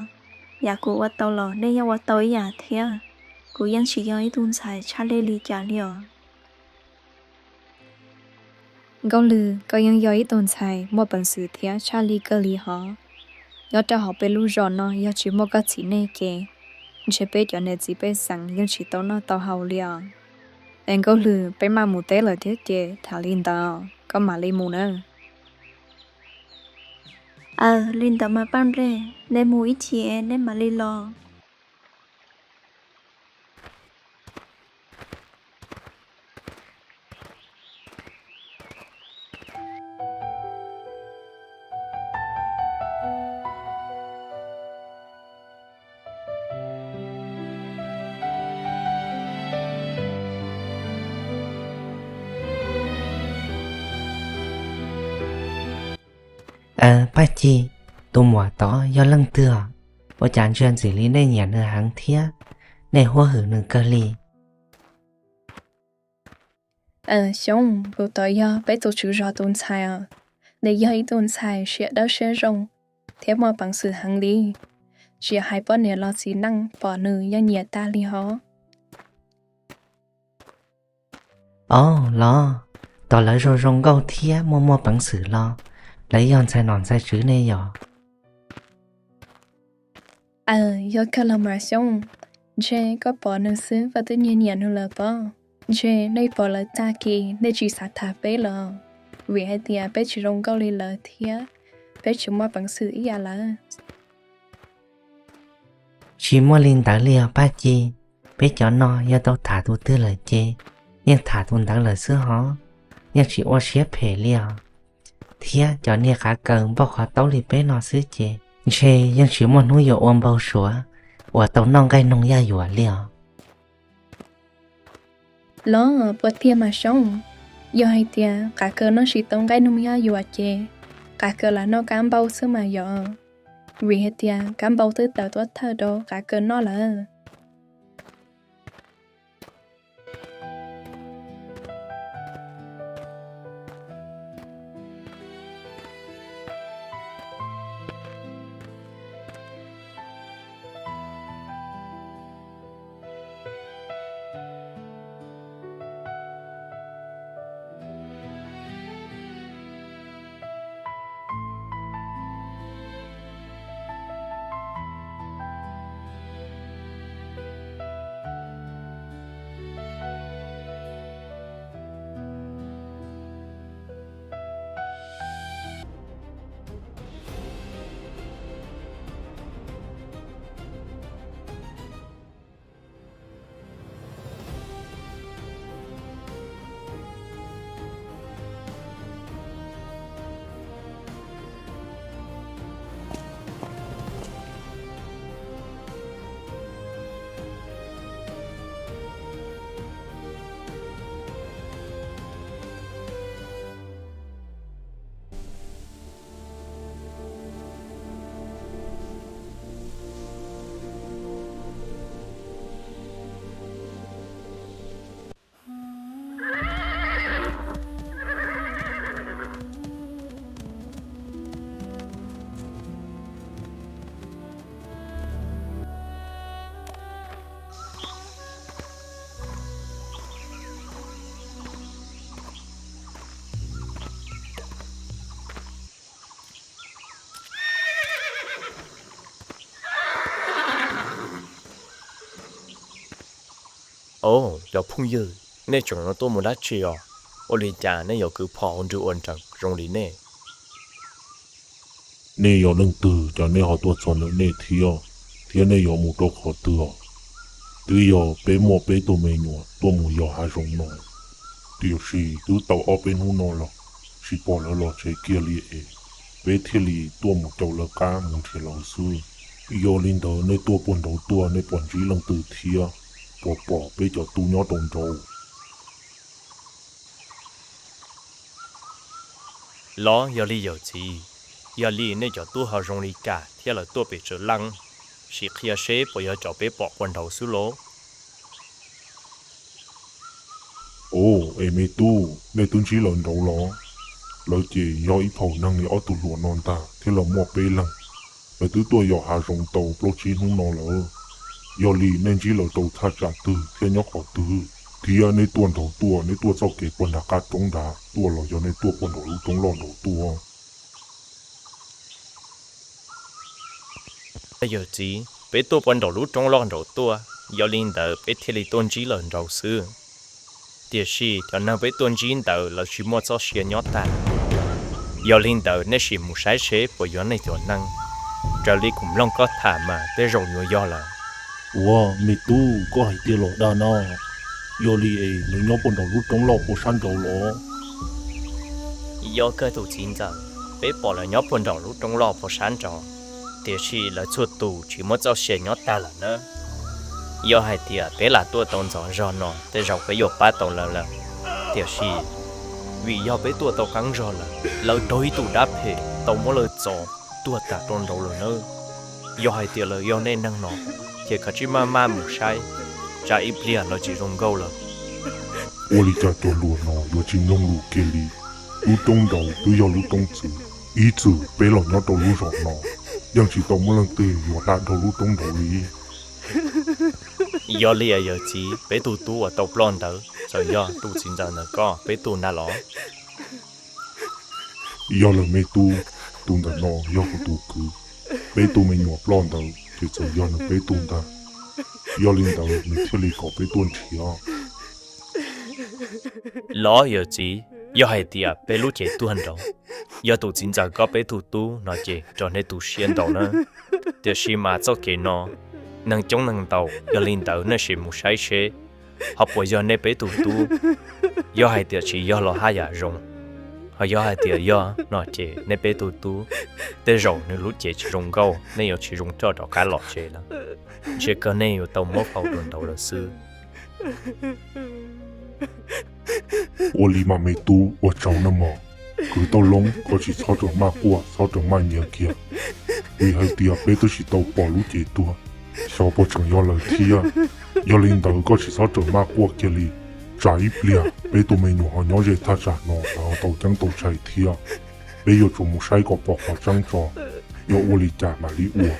Yam kuv ua tau los nej yeej ua tau ib yam thiab. Kuv yeej tsis yog ib tug ntxhais tshaj lij li cas li os. Nkauj Lwg, koj yeej yog ib tug ntxhais muaj peev xwm thiab tshaj lij kawg li hov. Nyob rau hauv peb lub zos no yog tsis muaj koj txiv nej ces ntshe peb cov niam txiv pej xeem yeej tsis tau noj tau haus li os. Es Nkauj Lwg, peb maj mus teb lawm thiab ces tham li ntawd koj mam li mus na. Aws, li ntawd mas Paj Nplej, nej mus ib chim nej mam li los. Paj Ci, tus muam tod yog leej twg os? Ua cas ntsia ntxim li nej nyiam nws heev thiab, nej huab hwm nws kawg li? Xyoob, tus tod yog peb tus tswv zos tus ntxhais os. Nws yog ib tug ntxhais siab dawb siab zoo thiab muaj peev xwm heev li. Tsis hais poj niam los txiv neej pom nws yeej nyiam tag li hov. Os, los, tos lawv zoo zoo nkauj thiab muaj muaj peev xwm los lawv yog ntxhais nom ntxhais tswv ne yom? Aws, yog kawg los mas Xyoob, ntshe koj pom nws xwb koj twb nyiam nyiam nws lawm pob. Ntshe nej pom lawv tag kis nej tsis xav tham peb los, vim hais tias peb tsis zoo nkauj li lawv thiab peb tsis muaj peev xwm ib yam lawv. Tsis muaj li ntawd li os Paj Ci, peb cov no yog tau tham tus twg lawm ces yeej tham tus ntawd lawm xwb hov, yeej tsis ua siab phem li os. Thiab cov niag qav kaws npauj qhov taub li peb no xwb ces ntshe yeej tsis muaj hnub yuav ua npau suav uas tau noj nqaij noog yaj yuam li os. Los puas tiag mas Xyoob? Yog hais tias qav kaws noj tsis tau nqaij noog yaj yuam ces qav kaws lam noj kab npauj xwb mas yom, vim hais tias kab npauj twb tawm tuaj thawj rau qav kaws noj lawm. Os, cov phooj ywg, nej tseem yuav tuaj mus dab tsi os? Ua li cas nej yuav kwv phom hauv nrwg ua nrees zoo li nej? Nej yog leej twg, cas nej ho tuaj txog ntawm nej thiab? Thiab nej yuav mus rau qhov twg os? Twb yog peb muaj peb tug me nyuam tuaj mus yos hav zoov no, tiam sis twb tau ob peb hnub no los tsis pom lawv los tsev kiag li es peb thiaj li tuaj mus caum lawv qab mus nrhiav lawv xwb. Yog li ntawd nej tuaj puag nraud tuaj nej puas ntsib leej twg thiab puas pom peb cov tub nyob rau nraud? Los yog li yawm txiv, yog li nej cov tub ho zoo li cas thiab lawv tuaj pem tsawv leej? Sim qhia seb puas yog cov peb pom puag nraud xwb los? Os, es me tub, nej twb ntsib lawv nraud los? Lawv ces yog ib phaum neeg li ob tug hluas no ntag thiab lawv muaj peb leeg. Lawv twb tuaj yos hav zoov tau plaub tsib hnub no lawm. Yog li nej ntsib lawv tau thaj tsam twg thiab nyob qhov twg? Thiab nej tuaj nraud tuaj, nej tuaj txoj kev puag nram qab roob nrad tuaj los yog nej tuaj puag nraum lub roob loj nraud tuaj? Yawm txiv, peb tuaj puag nraum lub roob loj nraud tuaj, yog li ntawd peb thiaj li tuaj ntsib lawv nraud xwb. Tiam sis cov neeg peb tuaj ntsib ntawd lawv tsis muaj txoj sia nyob tag. Yog li ntawd nej sim mus saib seb puas yog nej cov neeg. Raws li kuv mloog koj tham mas tej zaum yuav yog lawm. Ua, me tub, koj hais tiag los dag no? Yog li es lawv nyob puag nraum lub roob loj puag sab nraud los? Yog kawg tus txiv ntxawm, peb pom lawv nyob puag nraum lub roob loj puag sab nraud, tiam sis lawv txhua tus tsis muaj txoj sia nyob tag lawm nawb. Yog hais tias peb lam tuaj tau ntxov zog no tej zaum peb yuav pab tau lawv lawm, tiam sis vim yog peb tuaj tau qeeb zog lawm, lawv raug ib tug dab phem tau muab lawv txov tuag tas rau nraud lawm nawb. Yog hais tias lawv yog nej neeg no, ces kav tsij maj maj mus saib, tsam ib pliag lawv tsis zoo nkauj lawm. Ua li cas cov hluas no yuav tsis mloog lus kiag li? Lub roob nraud twb yog lub roob txwv, ib txwm peb los nyob rau lub zos no yeej tsis tau muaj leej twg yuav hla dhau lub roob nraud li. Yog li yawm txiv, peb tus tub uas tau ploj ntawd txawm yog tus txiv ntxawm ntawm koj peb tug ntag los? Yog lawm me tub, tus ntawm no yog kuv tus kwv. Peb tus me nyuam ploj ntawd ces txawm yog nws peb tug ntag. Yog li ntawd nws thiaj li kom peb tuaj nrhiav. Los yawm txiv, yog hais tias peb lub cev tuag nraud yog tus txiv ntxawm koj peb tus tub no ces rau nej tu siab ntau nawb. Tiam sis mas txoj kev no neeg coob neeg ntau, yog li ntawd nej sim mus saib seb ho puas yog nej peb tus tub. Yog hais tias tsis yog los haj yam zoo, ho yog hais tias yog no ces nej peb tus tub tej zaum nws lub cev tsis zoo nkauj, nej yuav tsis zoo coj rov qab los tsev lawm. Ntshe kawg nej yuav tau muab faus rau nraud lawm xwb. Ua li mas me tub, ua tsaug nawb mog. Kwv Tooj Loob, koj tsis txhob rawm maj quaj, txhob rawm maj nyiav kiag, vim hais tias peb twb tsis tau pom lub cev tuag, xyov puas tseem yog lawv thiab. Yog li ntawd koj tsis txhob rawm maj quaj kiag li. Tsam ib pliag peb tus me nyuam ho nyob ze thaj tsam no lawv ho tau ceeb tau tshais thiab. Peb yuav tsum mus saib kom pom qhov tseeb tso, yuav ua li cas mam li ua.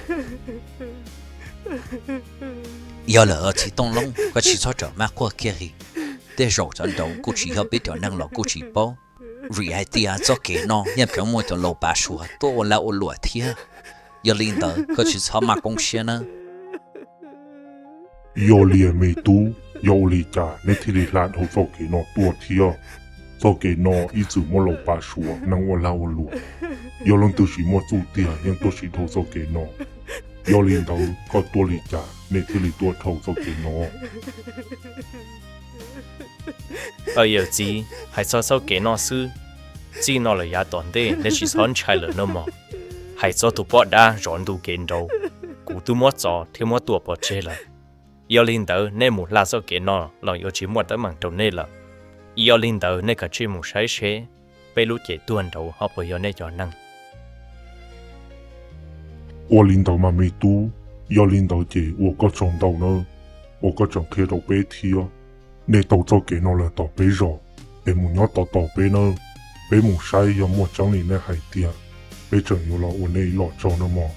Yog lawm txiv Tooj Loob, koj tsis txhob rawm maj quaj kiag li. Tej zaum cov nraud kuj tsis yog peb cov neeg los kuj tsis paub, vim hais tias txoj kev no yeej kheev muaj cov laus pav suav tuaj ua lag ua luam thiab. Yog li ntawd koj tsis txhob maj koob siab nawb. Yog li me tub, yog ua li cas nej thiaj li hla dhau txoj kev no tuaj thiab? Txoj kev no ib txwm muaj laus pav suav neeg ua lag ua luam, yog leej twg tsis muaj txuj tiag yeej tuaj sim dhau txoj kev no. Yog li ntawd koj tuaj li cas nej thiaj li tuaj dhau txoj kev no? Yawm txiv, hais txog txoj kev no xwb, txij no lawm yav tom ntej nej tsis txhob ntshai lawm nawb mog. Hais txog tus poj dab zov ntu kev nraud, kuv twb muab txov thiab muab tua pov tseg lawm. Yog li ntawd nej mus hla txoj kev no los yuav tsis muaj teeb meem rau nej lawm. Yog li ntawd nej kav tsij mus saib seb peb lub cev tuag nraud ho puas yog nej cov neeg. Ua li ntawd mas me tub, yog li ntawd ces ua koj tsaug ntau nawb, uas koj tseem qhia rau peb thiab. Nej tau txoj kev no lawm tom peb zos, es mus nyob tos tos peb nawb. Peb mus saib yog muaj tseeb li nej hais tiag, peb tseem yuav los ua nej ib los tsaug nawb mog.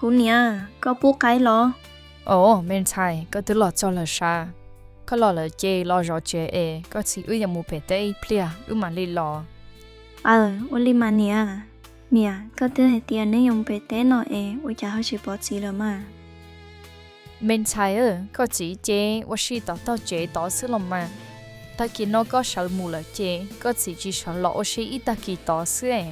Kuv niam, koj pub qaib los? Os, me ntxhais, koj twb los txog lawm sav. Koj los lawm ces los zov tsev es koj txiv wb yuav mus pem teb ib pliag wb mam li los. Aws, ua li mas niam. Niam, koj twb hais tias neb yuav mus pem teb no es ua cas ho tsis pom txiv lawm mas? Me ntxhais, koj txiv ces ua si tom tog tsev tod xwb los mas. Tag kis no koj sawv mus lawm ces koj txiv tsis sawv los ua si ib tag kis tod xwb es.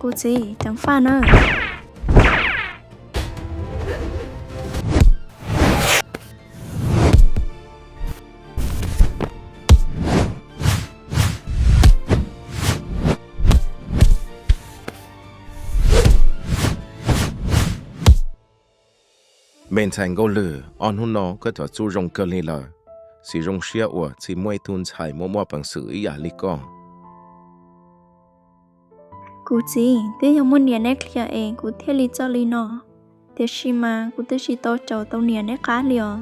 Kuv txiv, ceev faj na. Me ntxhais Nkauj Lwg, ob hnub no koj cov txuj zoo kawg li lawm. Txiv zoo siab uas txiv muaj ib tug ntxhais muaj muaj peev xwm ib yam li koj. Kuv txiv, twb yog muaj niam neb qhia es kuv thiaj li txawj li no, tiam sis mas kuv twb tsis tau caum tau niam neb qab li os.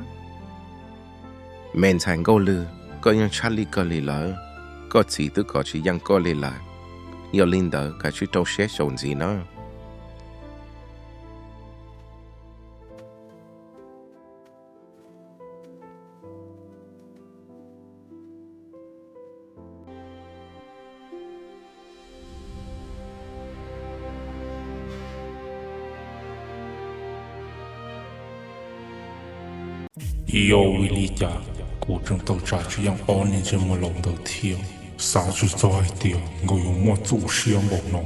Me ntxhais Nkauj Lwg, koj yeej tshaj lij kawg li lawm, koj txiv twb kov tsis yeej koj li lawm. Yog li ntawd kav tsij rau siab xyaum ntxiv nawb. Yog vim li cas kuv tseem tau tsa tsis yeej ob niag ntsej muag laus ntawd thiab? Xav tsis txog hais tias nkawd yuav muaj txuj siab npaum no.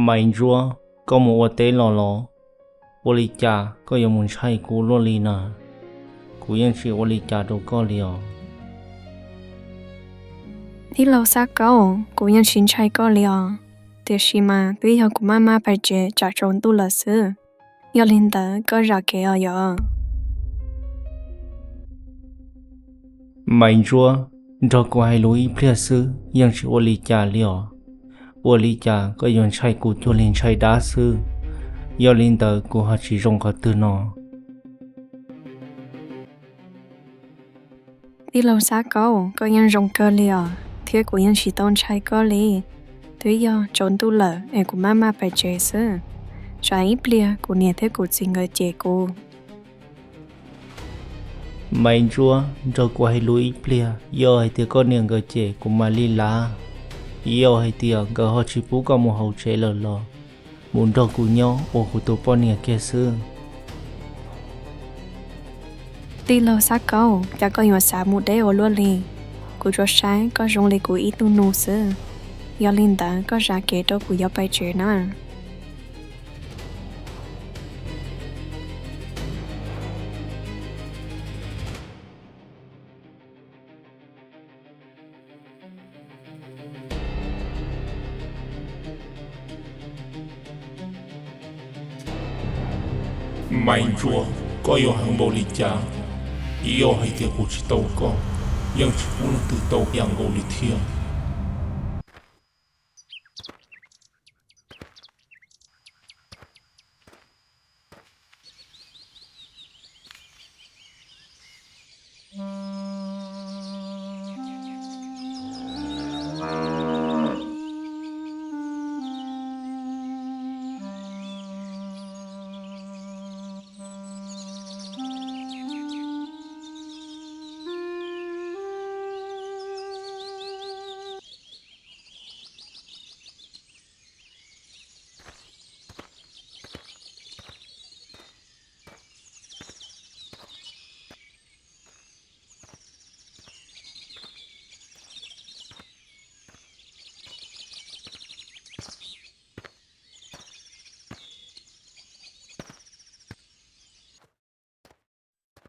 Maiv Ntsuab, koj mus ua teb los los? Ua li cas koj yuav mus ntshai kuv luaj li na? Kuv yeej tsis ua li cas rau koj li os. Tij laug Xab Kaub, kuv yeej tsis ntshai koj li os, tiam sis mas twb yog kuv maj maj pais tsev tsam tsaus ntuj lawm xwb. Yog li ntawd koj zam kev os yom. Maiv Ntsuab, nrog kuv hais lus ib pliag xwb yeej tsis ua li cas li os. Ua li cas koj yuav ntshai kuv cuag li ntshai dab xwb? Yog li ntawd kuv ho tsis zoo qhov twg no? Tij laug Xab Kaub, koj yeej zoo kawg li os, thiab kuv yeej tsis tau ntshai koj li. Twb yog tsaus ntuj lawm es kuv maj maj pais tsev xwb. Tsam ib pliag kuv niam thiab kuv txiv nkawd cem kuv. Maiv Ntsuab, nrog kuv hais lus ib pliag, yog hais tias koj niam nkawd cem kuv mam li lav. Yog hais tias nkawd ho tsis pub koj mus hauv tsev lawm los mus nrog kuv nyob ua kuv tus poj niam kiag xwb. Tij laug Xab Kaub, cas koj yuav xav mus deb ua luaj li? Kuv tsuas saib koj zoo li kuv ib tug nus xwb. Yog li ntawd koj zam kev rau kuv yuav pais tsev na. Maiv Ntsuab, koj yuav heev npaum li cas? Yog hais tias kuv tsis tau koj, yeej tsis pub leej twg tau yam nkaus li thiab.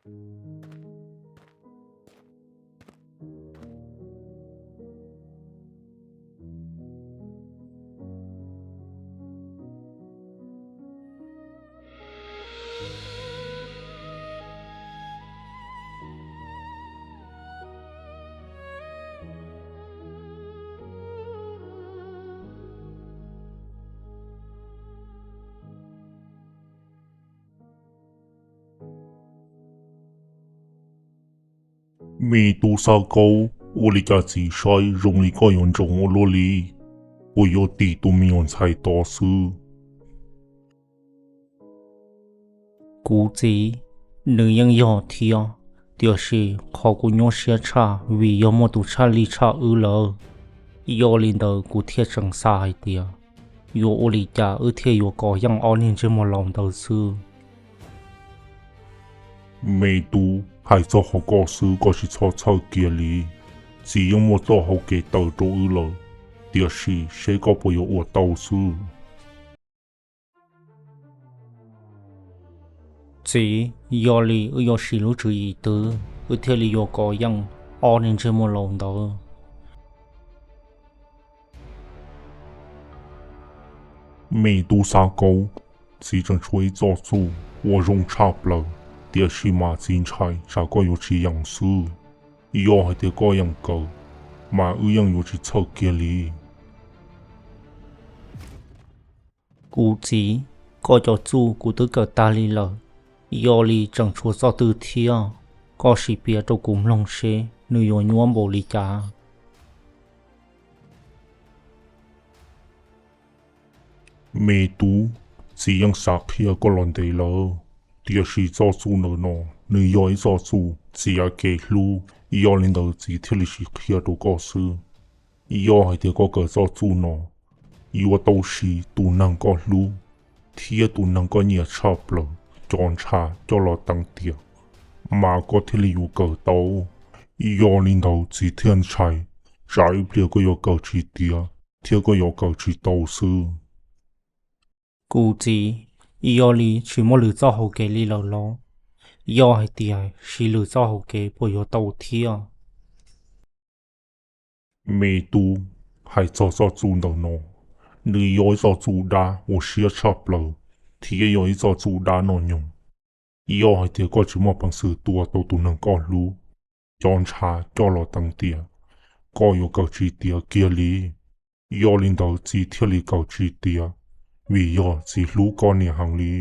Me tub Xab Kaub, ua li cas txiv saib zoo li koj yuav ntsoov ua luaj li? Puas yuav tim tus me nyuam ntxhais tod xwb? Kuv txiv, nws yeej yog thiab, tiam sis qhov kuv nyuaj siab tshaj vim yog muaj tus tshaj lij tshaj wb lawm. Yog li ntawd kuv thiaj tseem xav hais tias yuav ua li cas wb thiaj yuav kov yeej ob niag ntsej muag laus ntawd xwb. Me tub, hais txog qhov ko xwb koj tsis txhob txhawj kiag li. Txiv yeej muaj txoj hau kev taw rau wb lawm, tiam sis seb koj puas yuav ua tau xwb. Txiv, yog li wb yuav siv lub tswv yim twg wb thiaj li yuav kov yeej ob niag ntsej muag laus ntawd? Me tub Xab Kaub, txiv tseem tshuav ib txoj txuj uas zoo tshaj plaws, tiam sis mas txiv ntshai tsam koj yuav tsis yeem xwb. Yog hais tias koj yeem kawm, mas wb yeej yuav tsis txhawj kiag li. Kuv txiv, koj cov txuj kuv twb kawm tag li lawm, yog li tseem tshuav txoj twg thiab? Koj sim piav rau kuv mloog seb nws yuav nyuaj npaum li cas. Me tub, txiv yeej xav qhia koj los ntev lawm, tiam sis txoj txuj ntawm no nws yog ib txoj txuj txiav kev hlub, yog li ntawd txiv thiaj li sim qhia rau koj xwb. Yog hais tias koj kawm txoj txuj no, yuav tau siv tus neeg koj hlub thiab tus neeg koj nyiam tshaj plaws cov ntshav coj los teev tiam, mas koj thiaj li yuav kawm tau. Yog li ntawd txiv thiaj ntshai tsam ib pliag koj yuav kawm tsis tiav thiab koj yuav kawm tsis tau xwb. Kuv txiv, yog li tsis muaj lwm txoj hau kev li lawm los? Yog hais tias siv lwm txoj hau kev puas yuav tau thiab? Me tub, hais txog txoj txuj ntawm no, nws yog ib txoj txuj dab uas siab tshaj plaws thiab yog ib txoj txuj dab noj nyoog. Yog hais tias koj tsis muaj peev xwm tua tau tus neeg koj hlub, cov ntshav coj los teev tiam, koj yuav kawm tsis tiav kiag li. Yog li ntawd txiv thiaj li kawm tsis tiav, vim yog txiv hlub koj niam heev li.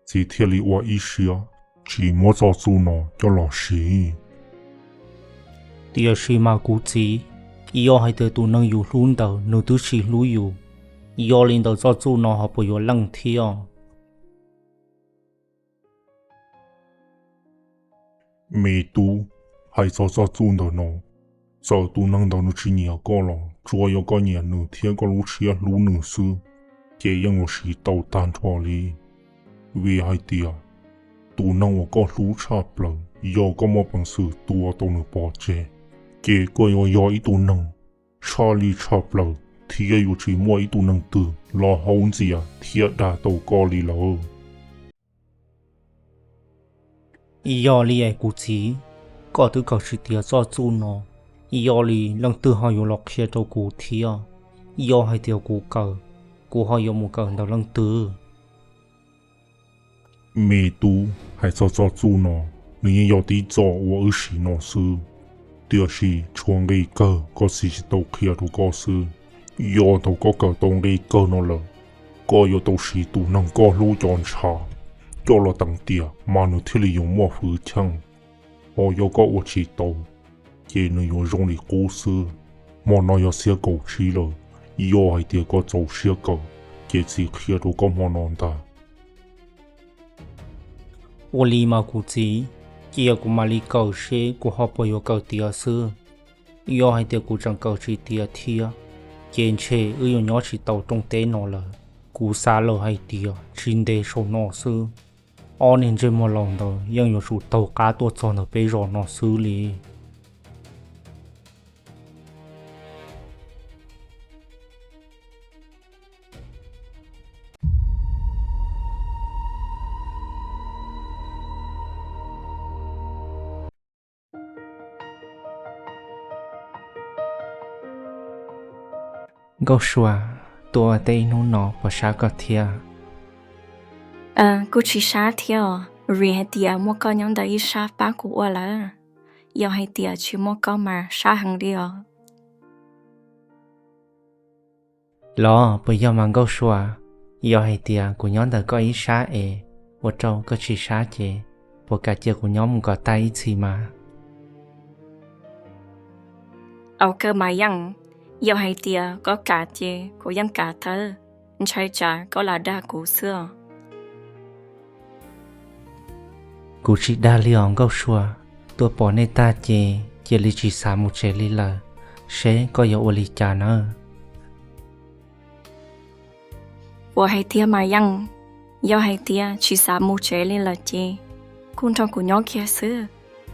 Txiv thiaj li ua ib siab tsis muab txoj txuj no coj los siv. Tiam sis mas kuv txiv, yog hais tias tus neeg yus hlub ntawd nws twb tsis hlub yus, yog li ntawd txoj txuj no ho puas yuav leej thiab? Me tub, hais txog txoj txuj ntawm no, txawm tus neeg ntawd nws tsis nyiam koj los tsuas yog koj nyiam nws thiab koj lub siab hlub nws xwb, ces yeej yuav siv tau tag nrho li. Vim hais tias tus neeg uas koj hlub tshaj plaws, yog koj muaj peev xwm tua tau nws pov tseg, ces koj yuav yog ib tug neeg tshaj lij tshaj plaws thiab yuav tsis muaj ib tug neeg twg los haub ntxias thiab dag tau koj li lawm. Yog li es kuv txiv, koj twb kawm tsis tiav txoj txuj no, yog li leej twg ho yuav los qhia rau kuv thiab? Yog hais tias kuv kawm, kuv ho yuav mus kawm ntawm leej twg? Me tub, hais txog txoj txuj no, nws yeej yog tib txoj uas wb siv no xwb, tiam sis tshuav nqi kawg koj txiv tsis tau qhia rau koj xwb. Yog thaum koj kawm tau nqi kawg no lawm, koj yuav tau siv tus neeg koj hlub cov ntshav coj los teev tiam mas nws thiaj li yuav muaj hwj chim. Ho yog koj ua tsis tau, ces nws yuav zoo li qub xwb. Hmo no yog xiab kaum tsib lawm, yog hais tias koj txaus siab kawm, ces txiv qhia rau koj hmo no ntag. Ua li mas kuv txiv, cia kuv mam li kawm seb kuv ho puas yuav kawm tiav xwb. Yog hais tias kuv tseem kawm tsis tiav thiab, ces ntshe wb yuav nyob tsis tau rooj teb no lawm. Kuv xav lawm hais tias tsis ntev saum no xwb, ob niag ntsej muag laus ntawd yeej yuav tsum taug qab tuaj txog ntawm peb zos no xwb li. Nkauj Sua, tuaj ua teb ib hnub no puas sab koj thiab? Kuj tsis sab thiab os, vim hais tias muaj koj nyob ntawm ib sab pab kuv ua lawm. Yog hais tias tsis muaj koj mas sab heev li os. Los puas yog mas Nkauj Sua, yog hais tias kuv nyob ntawm koj ib sab es ua rau koj tsis sab ces puas kam cia kuv nyob mus kom tag ib txhis mas? Au kawg mas Yeej, yog hais tias koj kam ces kuv yeej kam thawb, ntshai tsam koj lam dag kuv xwb os. Kuv tsis dag li os Nkauj Sua, tuaj pom nej tag ces cia li tsis xav mus tsev li lawm, seb koj yuav ua li cas nawb. Puas hais tiag mas Yeej, yog hais tias tsis xav mus tsev li lawm ces kuj nrog kuv nyob kiag xwb,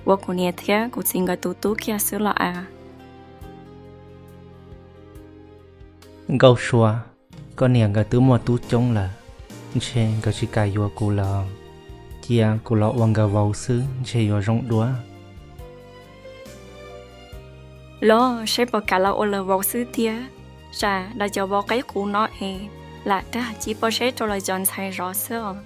ua kuv niam thiab kuv txiv nkawd tus tub kiag xwb los as. Nkauj Sua, koj niam nkawd twb muaj tub coob lawm, ntshe nkawd tsis kam yuav kuv lawm. Cia kuv los ua nkawd vauv xwb ntshe yuav zoo dua. Los seb puas kam los ua lawv vauv xwb tiag, tsam lawv cov vauv qaib qus no es lam dag ci pob zeb rau lawv cov ntxhais zov xwb os.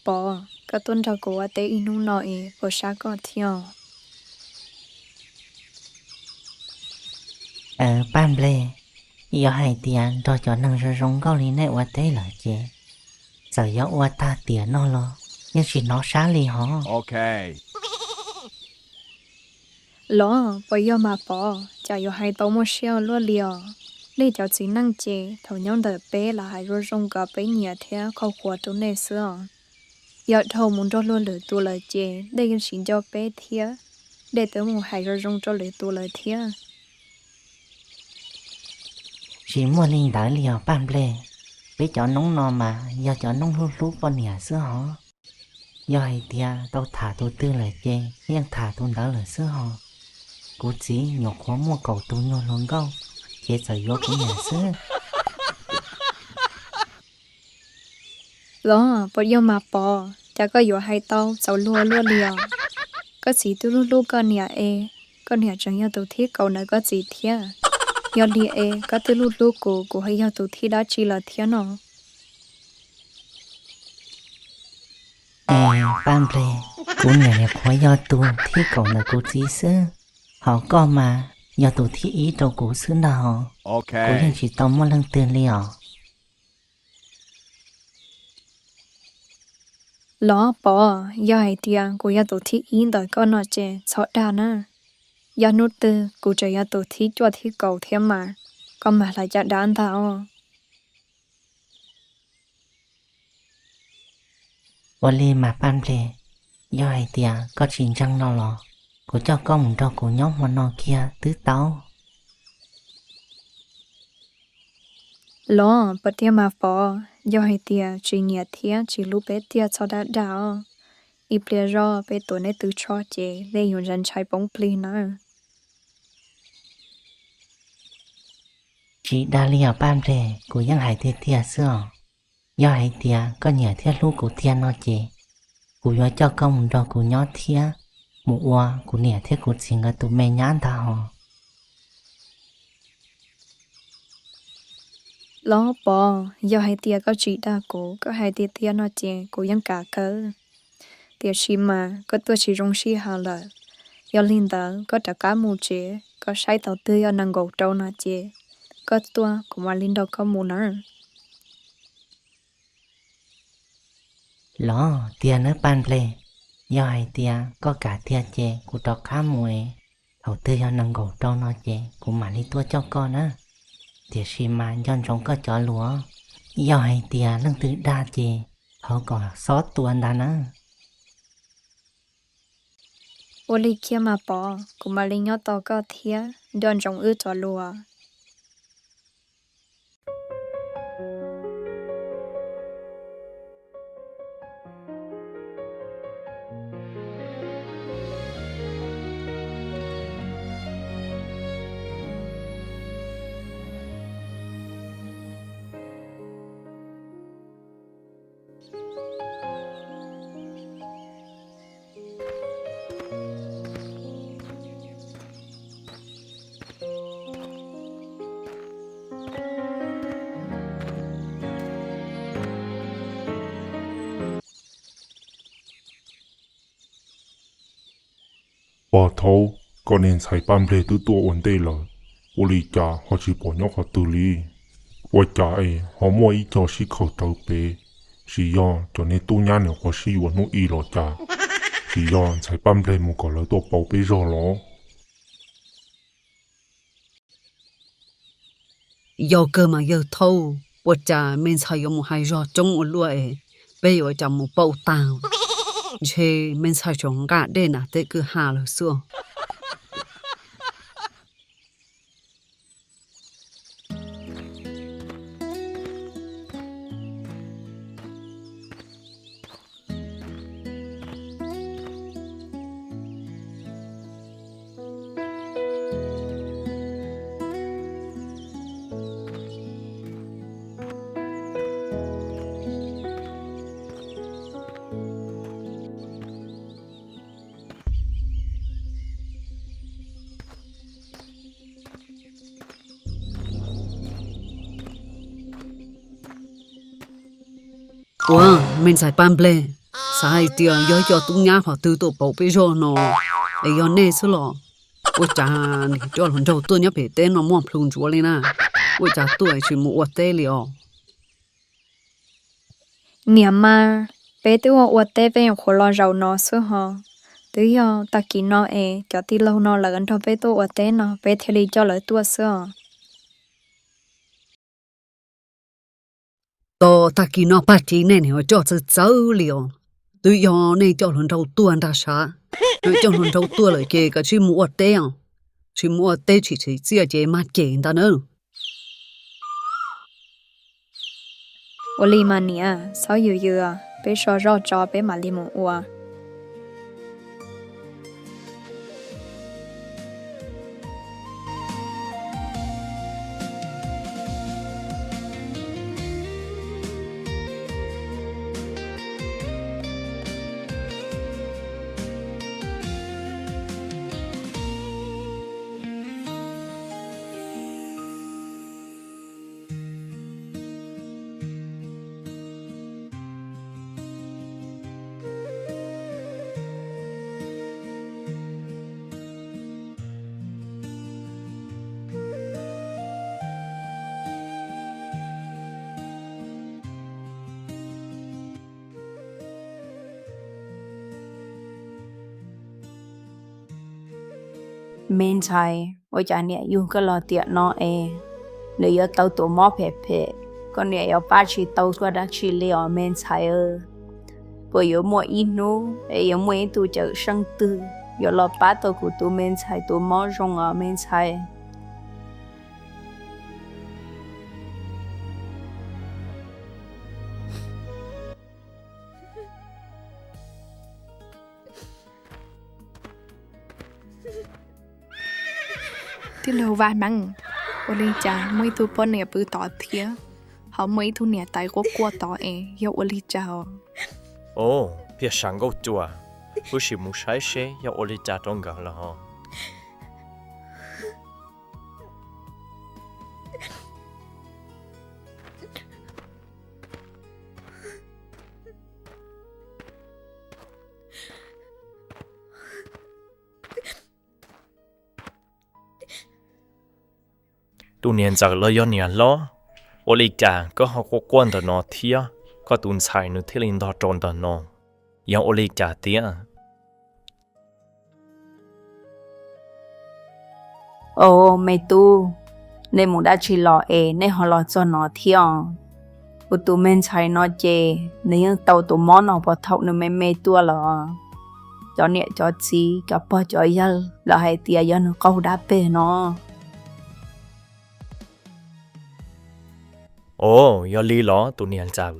Pov, koj tuaj nrog kuv ua teb ib hnub no es puas sab koj thiab? Paj Nplej, yog hais tias nrog cov neeg zoo zoo nkauj li nej ua teb lawm ces txawm yuav ua tag tiam no los yeej tsis hnov sab li hos. Los puas yog mas Pov, cas yuav hais tau muaj siab luaj li os. Nej cov txiv neej ces thaum nyob ntawm peb los hais zoo zoo kom peb nyiam thiab kho khuav rau nej xwb os. Yog dhau mus nrog luag lwm tus lawm ces nej yeej tsis nco peb thiab, nej twb mus hais zoo zoo rau lwm tus lawm thiab. Tsis muaj li ntawd li os Paj Nplej, peb cov noob no mas yog cov noob hlub hlub poj niam xwb hos. Yog hais tias tau tham tus twg lawm ces yeej tham tus ntawd lawm xwb hos. Kuv txiv nyuam qhuav muaj kaum tus nyuag hluas nkauj ces txawm yuav kuv niam xwb. Los puas yog mas Pov, cas koj yuav hais tau txaus luag luaj li os? Koj txiv twb hlub hlub koj niam es, koj niam tseem yog tus thib kaum ntawm koj txiv thiab. Yog li es koj twb hlub hlub kuv, kuv ho yog tus thib dab tsi lawm thiab no? Es Paj Nplej, kuv niam nyuam qhuav yog tus thib kaum ntawm kuv txiv xwb, hos koj mas yog tus thib ib rau kuv xwb ntag hos. Kuv yeej tsis tau muaj leej twg li os. Los Pov, yog hais tias kuv yog tus thib ib ntawm koj no ces txhob dag na. Yog hnub twg kuv tseem yog tus thib cuaj thib kaum thiab mas, koj mam hlais caj dab ntag os. Ua li mas Paj Nplej, yog hais tias koj tsis ntseeg no los kuv coj koj mus nrog kuv nyob hmo no kiag twb tau. Los puas tiag mas Pov, yog hais tias tsis nyiam thiab tsis hlub peb tiag txhob dag dag os. Ib pliag zog peb tuav nej tw tsho ces nej yuav ntshai ntshai poob plig nawb. Tsis dag li os Paj Nplej, kuv yeej hais tiag tiag xwb os. Yog hais tias koj nyiam thiab hlub kuv tiag no ces kuv yuav coj koj mus nrog kuv nyob thiab mus ua kuv niam thiab kuv txiv nkawd tus me nyab ntag hos. Los Pov, yog hais tias koj tsis dag kuv, koj hais tiag tiag no ces kuv yeej kam kawg. Tiam sis mas koj tuaj tsis zoo sij hawm lawm. Yog li ntawd koj rov qab mus tsev, koj saib thaum twg yog nees nkaum rau no ces koj tuaj kuv mam li nrog koj mus nawb. Los tiag nawb Paj Nplej, yog hais tias koj kam tiag ces kuv rov qab mus es, thaum twg yog nees nkaum rau no ces kuv mam li tuaj coj koj na. Tiam sis mas nco ntsoov koj cov lus, yog hais tias leej twg dag ces thov kom xob tua ntag na. Ua li kiag mas Pov, kuv mam li nyob tos koj thiab nco ntsoov wb cov lus. Pog Thaub, koj niag ntxhais Paj Npleg twb tuaj ua ntej lawm, ua li cas ho tsis pom nyob qhov twg li? Ua cas es ho muaj ib co sib khaws rawv pem? Tsis yog cov niag tub nyab nyuam qhuav sib yuav hnub ib los cas? Tsis yog ntxhais Paj Npleg mus kom lawv tuaj pauv peb zog los? Yog kawg mas yawg Thaub, ua cas me ntxhais yuav mus hais zog coob ua luaj es peb yuav ua cas mus pauj tag? Ntshe me ntxhais tseem nqa dej nram teb kwj ha lawm xwb. Ua, me ntxhais Paj Npleg, xav hais tias yog ib co tub nyab qhov twg tuaj pauv peb zog no, es yog nej xwb los? Ua cas nim coj hluas nraug tuaj nyob pem teb no muaj plhu ntsuav li na? Ua cas tuaj tsis mus ua teb li os? Niam mas, peb twb ua ua teb peb nyuam qhuav los zaum no xwb ho. Twb yog tag kis no es cov tij laug no lawv nrog peb tuaj ua teb no peb thiaj li coj lawv tuaj xwb os. Tos tag kis no pag tsiv nej nim yuav coj txawv txawv li os. Twb yog nej coj hluas nraug tuaj ntag sav. Coj hluas nraug tuaj lawm ces kav tsij mus ua teb os. Tsis mus ua teb tsis tsim txiaj ces mag cem ntag nawb. Ua li mas niam, txhob yws yws, peb so zoj tso peb mam li mus ua. Me ntxhais, ua cas niam yug koj los tiam no es nws yuav tau tus mob phem phem, koj niam yuav pab tsis tau koj dab tsi li os me ntxhais? Puas yuav muaj ib hnub es yuav muaj ib tug cawm seej twg yuav los pab tau kuv tus me ntxhais tus mob zoo os me ntxhais? Tij laug Vaj Hmeej, ua li cas muaj ib tug poj niam pw tod thiab ho muaj ib tug niam tais quaj quaj tod es yog ua li cas os? Os, Phiaj Sam Nkauj Cua, wb sim mus saib seb yog ua li cas rau nkawd los. Tus niam ntxawm los yog niam hlob, ua li cas koj ho quaj quaj ntawm no thiab? Koj tus ntxhais nws thiaj li ntog rau ntawm no, yog ua li cas tiag? Os me tub, nej mus dab tsi los es nej ho los txog no thiab? Kuv tus me ntxhais no ces nws yeej tau tus mob no puas thaum nws me me tuaj los. Cov niam cov txiv cov pog cov yawg lawv hais tias yog nws qaug dab peg no. Os, yog li los tus niam ntxawm,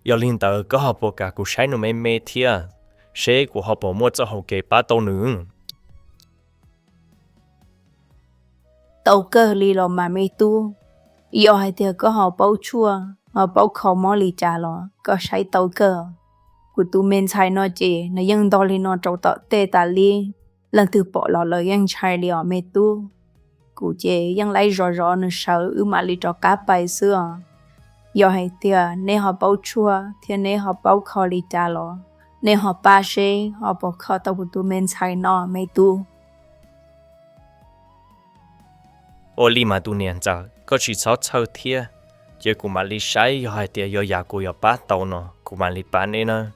yog li ntawd koj ho puas kam kuv saib nws me me thiab, seb kuv ho puas muaj txoj hau kev pab tau nws? Tau kawg li los mas me tub, yog hais tias koj ho paub tshuaj ho paub kho mob li cas los koj saib tau kawg. Kuv tus me ntxhais no ces nws yeej ntog li no rau tom tej tas li, leej twg pom los lawv yeej ntshai li os me tub. Kuv ces yeej laib zov zov nws sawv wb mam li rov qab pais xwb os. Yog hais tias neb ho paub tshuaj thiab neb ho paub kho li cas los Nej ho pab seb ho puas kho tau kuv tus me ntxhais no me tub. Ua li mas tus niam ntxawm, koj tsis txhob txhawj thiab, ces kuv mam li saib yog hais tias yog yam kuv yuav pab tau no kuv mam li pab neb nawb.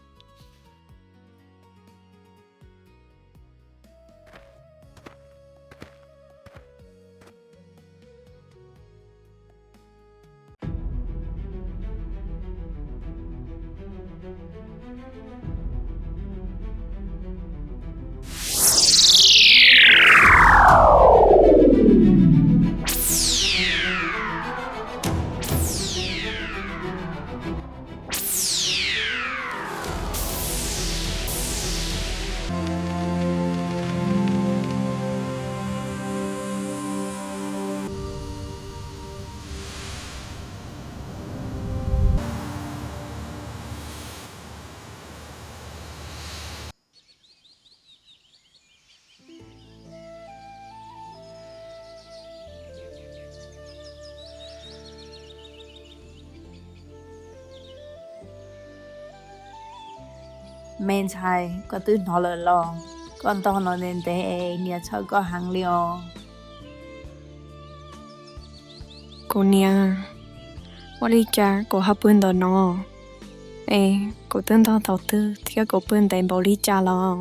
Me ntxhais, koj twb hnov lawm los? Koj ntog no ntev ntev es niam txhawj koj heev li os. Kuv niam, ua li cas kuv ho pw ntawm no? Es kuv twb ntog thaum twg thiab kuv pw ntev npaum li cas los?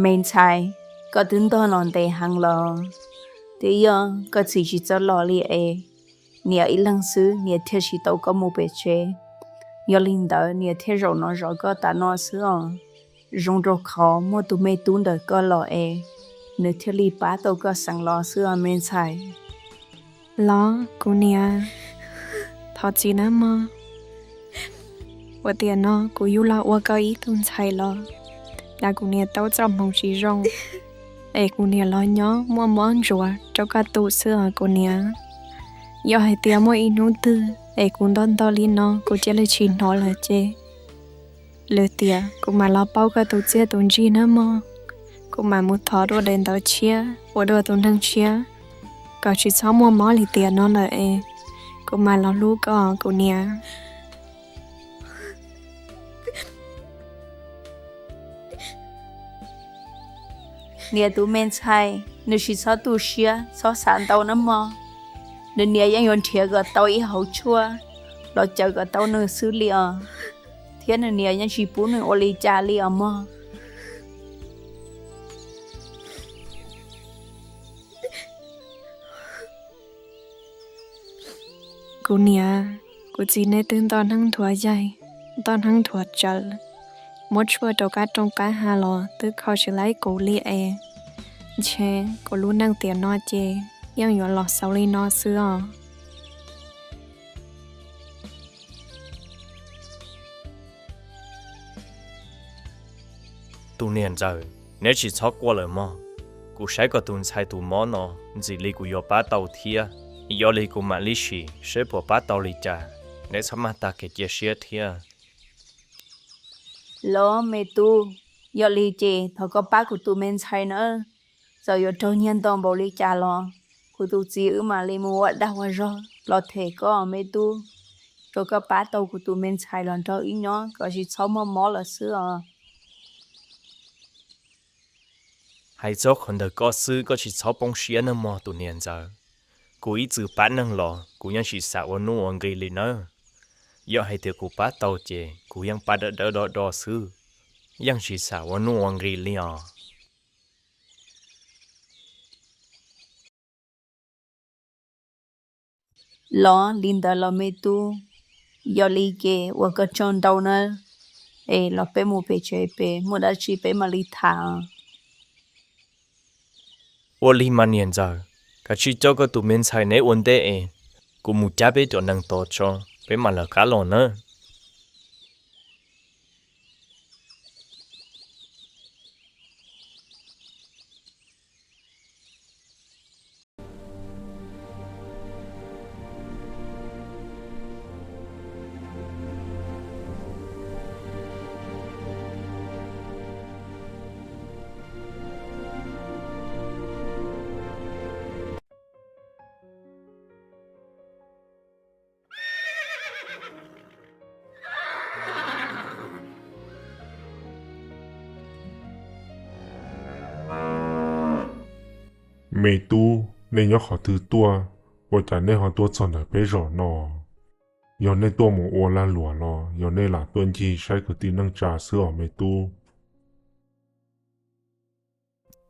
Me ntxhais, koj twb ntog no ntev heev los, twb yog koj txiv tsis txawj los li es niam ib leeg xwb niam thiaj tsis tau koj mus pem tsev. Yog li ntawd niam thiaj zaum no zov koj tas no xwb os. Zoo rau qhov muaj tus me tub ntawm koj los es nws thiaj li pab tau koj xeev los xwb os me ntxhais. Los kuv niam, thov txim nawb mog. Ua tiam no kuv yug los ua koj ib tug ntxhais los, cas kuv niam tau txoj hmoov tsis zoo, es kuv niam los nyob muaj mob ntsuav rau koj tus xwb os kuv niam. Yog hais tias muaj ib hnub twg es kuv ntog ntog li no kuv cia li tsis hnov lawm ces, lwm tiam kuv mam los pauj koj tus txiaj tus ntsig nawb mog. Kuv mam mus thov dua daim ntawv tshiab ua dua tus neeg tshiab, kom tsis txhob muaj mob li tiam no lawm es kuv mam los hlub koj kuv niam. Niam tus me ntxhais, nws tsis txhob tu siab txhob xav ntau nawb mog. Nws niam yeej yuav nrhiav kom tau ib hauv tshuaj los cawm kom tau nws xwb li os, thiab nws niam yeej tsis pub nws ua li cas li os mog. Kuv niam, kuv txiv neb twb nto hneev nthuav yaig, nto hneev nthuav tsawv, muab tshuaj rau qab rooj qab hav los twb kho tsis laib kuv li es, ntshe kuv lub neej tiam no ces yeej yuav los xaus li no xwb os. Tus niam ntxawm, neb tsis txhob quaj lawm mog. Kuv saib koj tus ntxhais tus mob no ntxim li kuv yuav pab tau thiab. Yog li kuv mam li sim seb puas pab tau li cas, neb txhob maj tag kev cia siab thiab. Los me tub, yog li ces thov koj pab kuv tus me ntxhais nawb. Txawm yuav raug nyiag nto npaum li cas los kuv tus txiv wb mam li mus ua dag ua zog los them koj me tub, rau koj pab tau kuv tus me ntxhais los nrog wb nyob kom tsis txhob muaj mob lawm xwb os. Hais txog qhov ntawm koj xwb koj tsis txhob poob siab nawb mog tus niam ntxawm. Kuv ib txwm pab neeg los kuv yeej tsis xav ua nuj ua nqi li nawb. Yog hais tias kuv pab tau ces kuv yeej pab dawb dawb do do xwb, yeej tsis xav ua nuj ua nqi li os. Los li ntawd los me tub, yog li ces ua koj tsaug ntau nawb, es los peb mus pem tsev pem muaj dab tsi peb mam li tham. Ua li mas niam ntxawm, kav tsij coj koj tus me ntxhais neb ua ntej es kuv mus cab peb cov nees tos tso, peb mam lawv qab los nawb. Me tub, nej nyob qhov twg tuaj, ua cas nej ho tuaj txog ntawm peb zos no? Yog nej tuaj mus ua lag luam los yog nej lam tuaj ncig saib kwv tij neej tsa xwb os me tub?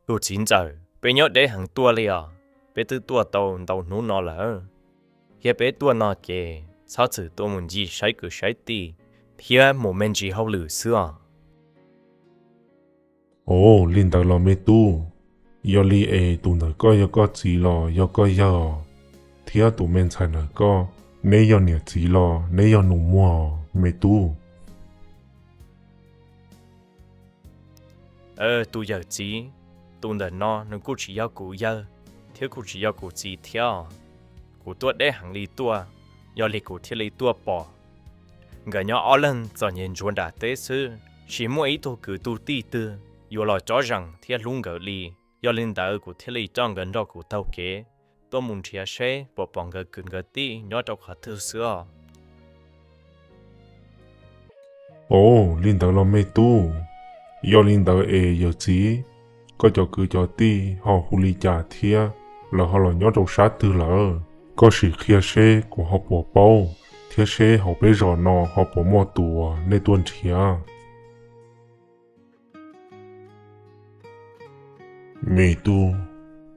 Tus txiv ntxawm, peb nyob deb heev tuaj li os, peb twb tuaj tau ntau hnub no lawm. Thiab peb tuaj no ces txhob txwm tuaj mus ncig saib kwv saib tij thiab mus me ntsis hauj lwm xwb os. Ov, li ntawd los me tub, yog li es tus ntawm koj yog koj txiv los yog koj yawg os? Thiab tus me ntxhais ntawm koj, neb yog niam txiv los neb yog nus muag me tub? Tus yawm txiv, tus ntawm no nws kuj tsis yog kuv yawg thiab kuj tsis yog kuv txiv thiab. Kuv tuaj deb heev li tuaj, yog li kuv thiaj li tuaj pom nkawd nyob ob leeg txom nyem ntsuav nram teb xwb, tsis muaj ib tug kwv tug tij twg yuav los cob zeem thiab hlub nkawd li. Yog li ntawd kuv thiaj li coj nkawd nrog kuv taug kev tuaj mus nrhiav seb puas pom nkawd kwv nkawd tij nyob rau qhov twg xwb os. Ov, li ntawd los me tub, yog li ntawd es yawm txiv, koj cov kwv cov tij ho hu li cas thiab lawv ho los nyob rau sab twg lawm? Koj sim qhia seb kuv ho puas paub thiab seb hauv peb zos no ho puas muaj tus uas nej tuaj nrhiav. Me tub,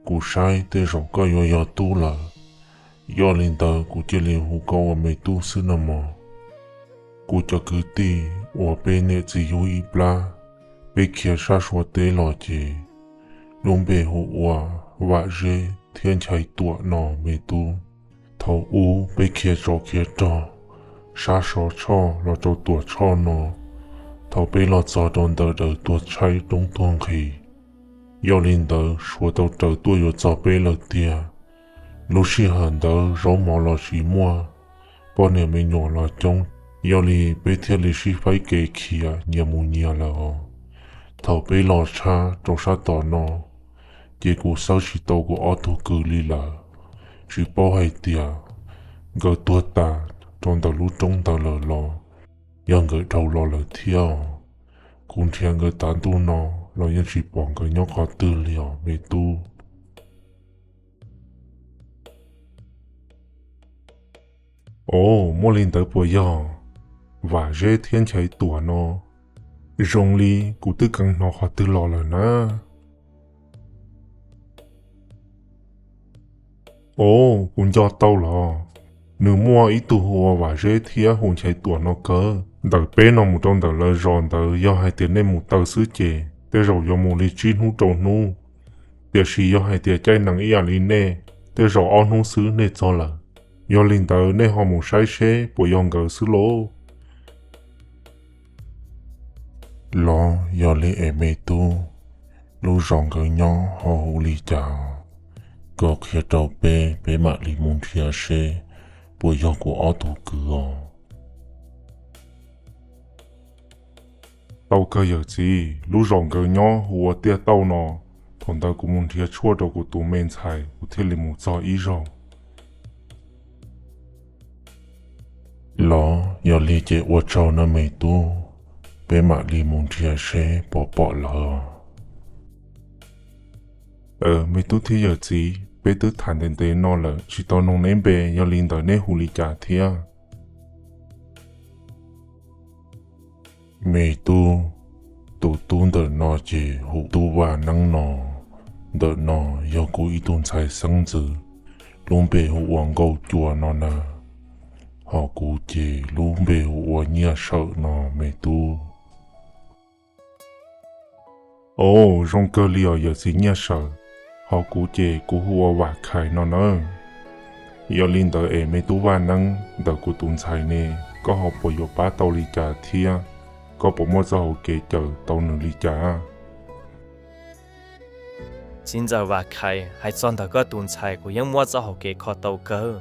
kuv saib tej zaum koj yuav yog tub lawm, yog li ntawd kuv cia li hu koj ua me tub xwb no mog. Kuv cov kwv tij uas peb niam txiv yug ib plab, peb khiav sab Suav teb los ces lub npe hu ua Vam Zeb thiab Nchaiv Tuam no me tub. Thaum ub peb khiav tsov khiav rog sab Sov Tshoj los rau Tuam Tshoj no, thaum peb los txog rau ntawm daws tuag tshaib roob tuag nqhis, yog li ntawd Suav tau raws tuaj yuav txog peb lawm tiag. Lub sij hawm ntawd zaub mov los tsis muaj, poj niam me nyuam los coob, yog li peb thiaj li sib faib kev khiav nyias mus nyias lawm os. Thaum peb los tshab rau sab tom no, ces kuv xawb tsis tau kuv ob tug kwv li lawm. Tsis paub hais tias nkawd tuag tas rau ntawm lub roob ntawd lawm los yog nkawd dhau los lawm thiab. Kuv nrhiav nkawd tav ntuj no los yeej tsis pom nkawd nyob qhov twg li os me tub. Ov, muaj li ntawd puas yog? Vam Zeb thiab Nchaiv Tuam no, zoo li kuv twb kheev hnov qhov twg los lawm na. Ov, kuv nco tau los, nws muaj ib tug hu ua Vam Zeb thiab hu Nchaiv Tuam no kawg. Ntawm peb no mus rau ntawm lawv zos ntawd yog hais tias nej mus taw xwb ces tej zaum yuav mus li tsib hnub rau hnub, tiam sis yog hais tias caij nees ib yam li nej, tej zaum ob hnub xwb nej txog lawm. Yog li ntawd nej ho mus saib seb puas yog nkawd xwb lauj. Los yog li es me tub, lub zos nkawd nyob ho hu li cas? Koj qhia rau peb, peb mam li mus nrhiav seb puas yog kuv ob tug kwv os. Tau kawg yawm txiv, lub zos nkawd nyob hu ua Tiaj Tauj no. Thaum ntawd kuv mus nrhiav tshuaj rau kuv tus me ntxhais kuv thiaj li mus txog ib zaug. Los yog li ces ua tsaug nawb me tub, peb mam li mus nrhiav seb puas pom lawm. Me tub thiab yawm txiv, peb twb tham ntev ntev no lawm tsis tau noog neb npe, yog li ntawd neb hu li cas thiab? Me tub, tus tub ntawm no ces hu ua Tub Vaj Neeb no. Ntawm no yog kuv ib tug ntxhais xeeb ntxwv, lub npe hu ua Nkauj Cua no na. Ho kuv ces lub npe hu ua Nyiaj Sawm no me tub. Au, zoo kawg li os yawm txiv Nyiaj Sawm. Ho kuv ces kuv hu ua Vam Khais no nawb. Yog li ntawd es me tub Vaj Neeb, ntawm kuv tus ntxhais ne, koj ho puas yuav pab tau li cas thiab koj puas muaj txoj hauv kev cawm tau nws li cas? Txiv ntxawm Vam Khais, hais txog ntawm koj tus ntxhais kuv yeej muab txoj hauv kev kho tau kawg,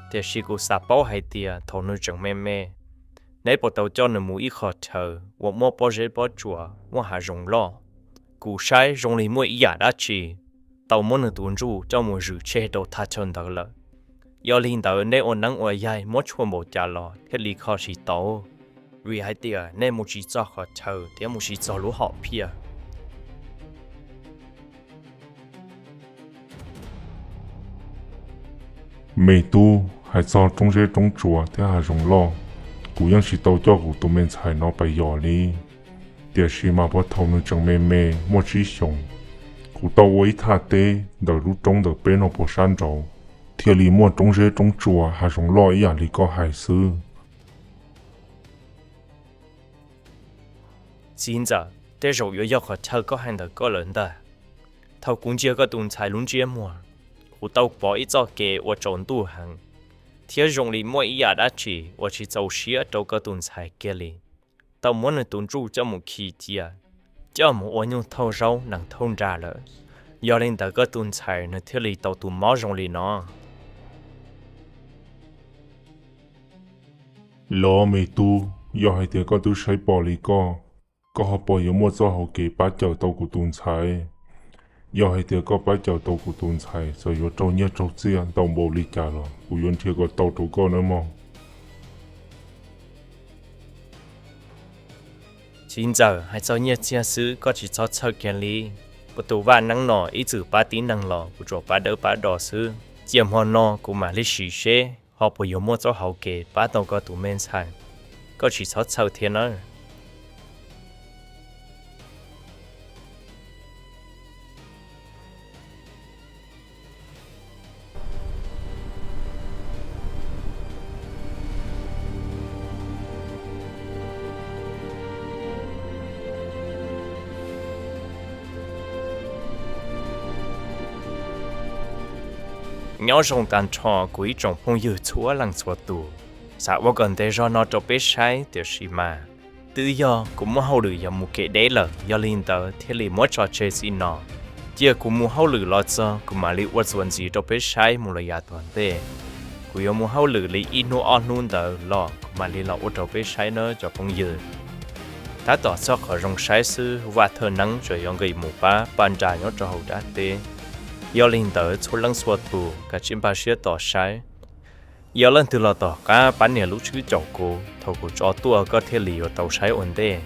tiam sis kuv xav paub hais tias thaum nws tseem me me, neb puas tau coj nws mus ib qho chaw uas muaj pob zeb pob tsuas, muaj hav zoov loj? Kuv saib zoo li muaj ib yam dab tsi tau muab nws tus ntsuj coj mus zwm tseg rau thaj chaw ntawd lawm. Yog li ntawd neb ua neeb ua yaig muab tshuaj npaum cas los thiaj li kho tsis tau, vim hais tias nej mus tsis txog qhov chaw thiab mus tsis txog lub hom phiaj. Me tub, hais txog roob zeb roob tsuas thiab hav zoov loj, kuv yeej tsis tau coj kuv tus me ntxhais no pais yos li. Tiam sis mas puag thaum nws tseem me me muaj tsib xyoos, kuv tau ua ib thaj teb ntawm lub roob ntawm peb no puag sab nraud, thiaj li muaj roob zeb roob tsuas hav zoov loj ib yam li koj hais xwb. Txiv ntxawm, tej zaum yuav yog qhov chaw koj hais ntawm koj lawm ntag. Thaum kuv ntsia koj tus ntxhais lub ntsiab muag, kuv tau pom ib txoj kev ua tsaus ntuj heev, thiab zoo li muaj ib yam dab tsi uas tsis txaus siab rau koj tus ntxhais kiag li. Tau muab nws tus ntsuj coj mus khi cia, coj mus ua nyuj thauj zaub nees thauj nra lawm. Yog li ntawd koj tus ntxhais nws thiaj li tau tus mob zoo li no. Los me tub, yog hais tias koj twb saib pom li koj, koj ho puas yuav muaj txoj hauv kev pab cawm tau kuv tus ntxhais? Yog hais tias koj pab cawm tau kuv tus ntxhais, txawm yuav raug nyiaj raug txiaj ntau npaum li cas los kuv yuav nrhiav kom tau rau koj nawb mog. Txiv ntxawm, hais txog nyiaj txiag xwb koj tsis txhob txhawj kiag li. Kuv tus vaj neeb no ib txwm pab tib neeg los kuv tsuas pab dawb pab do xwb. Cia hmo no kuv mam li sim seb ho puas yuav muaj txoj hauv kev pab tau koj tus me ntxhais. Koj tsis txhob txhawj thiab nawb. Nyob zoo tag nrho kuv ib tsoom phooj ywg txhua leej txhua tus. Xav ua kom ntev zog no rau peb saib tiam sis mas twb yog kuv muaj hauj lwm yuav mus kev deb lawm, yog li ntawd thiaj li muab tso tseg txij no. Cia kuv mus hauj lwm los txog kuv mam li ua txuas ntxiv rau peb saib mus los yav tom ntej. Kuv yuav mus hauj lwm li ib hnub ob hnub ntawd los kuv mam li los ua rau peb saib nawb cov phooj ywg. Tab tom txog qhov zoo saib xwb, Vaj Thawj Neeb tseem yuav nqis mus pab paj nra nyob rau hauv dab teb. Yog li ntawd txhua leej txhua tus kav tsij npaj siab tos saib. Yog leej twg los tom qab pab nias lub tswb caum kuv, thaum kuv tso tuaj koj thiaj li yuav tau saib ua ntej.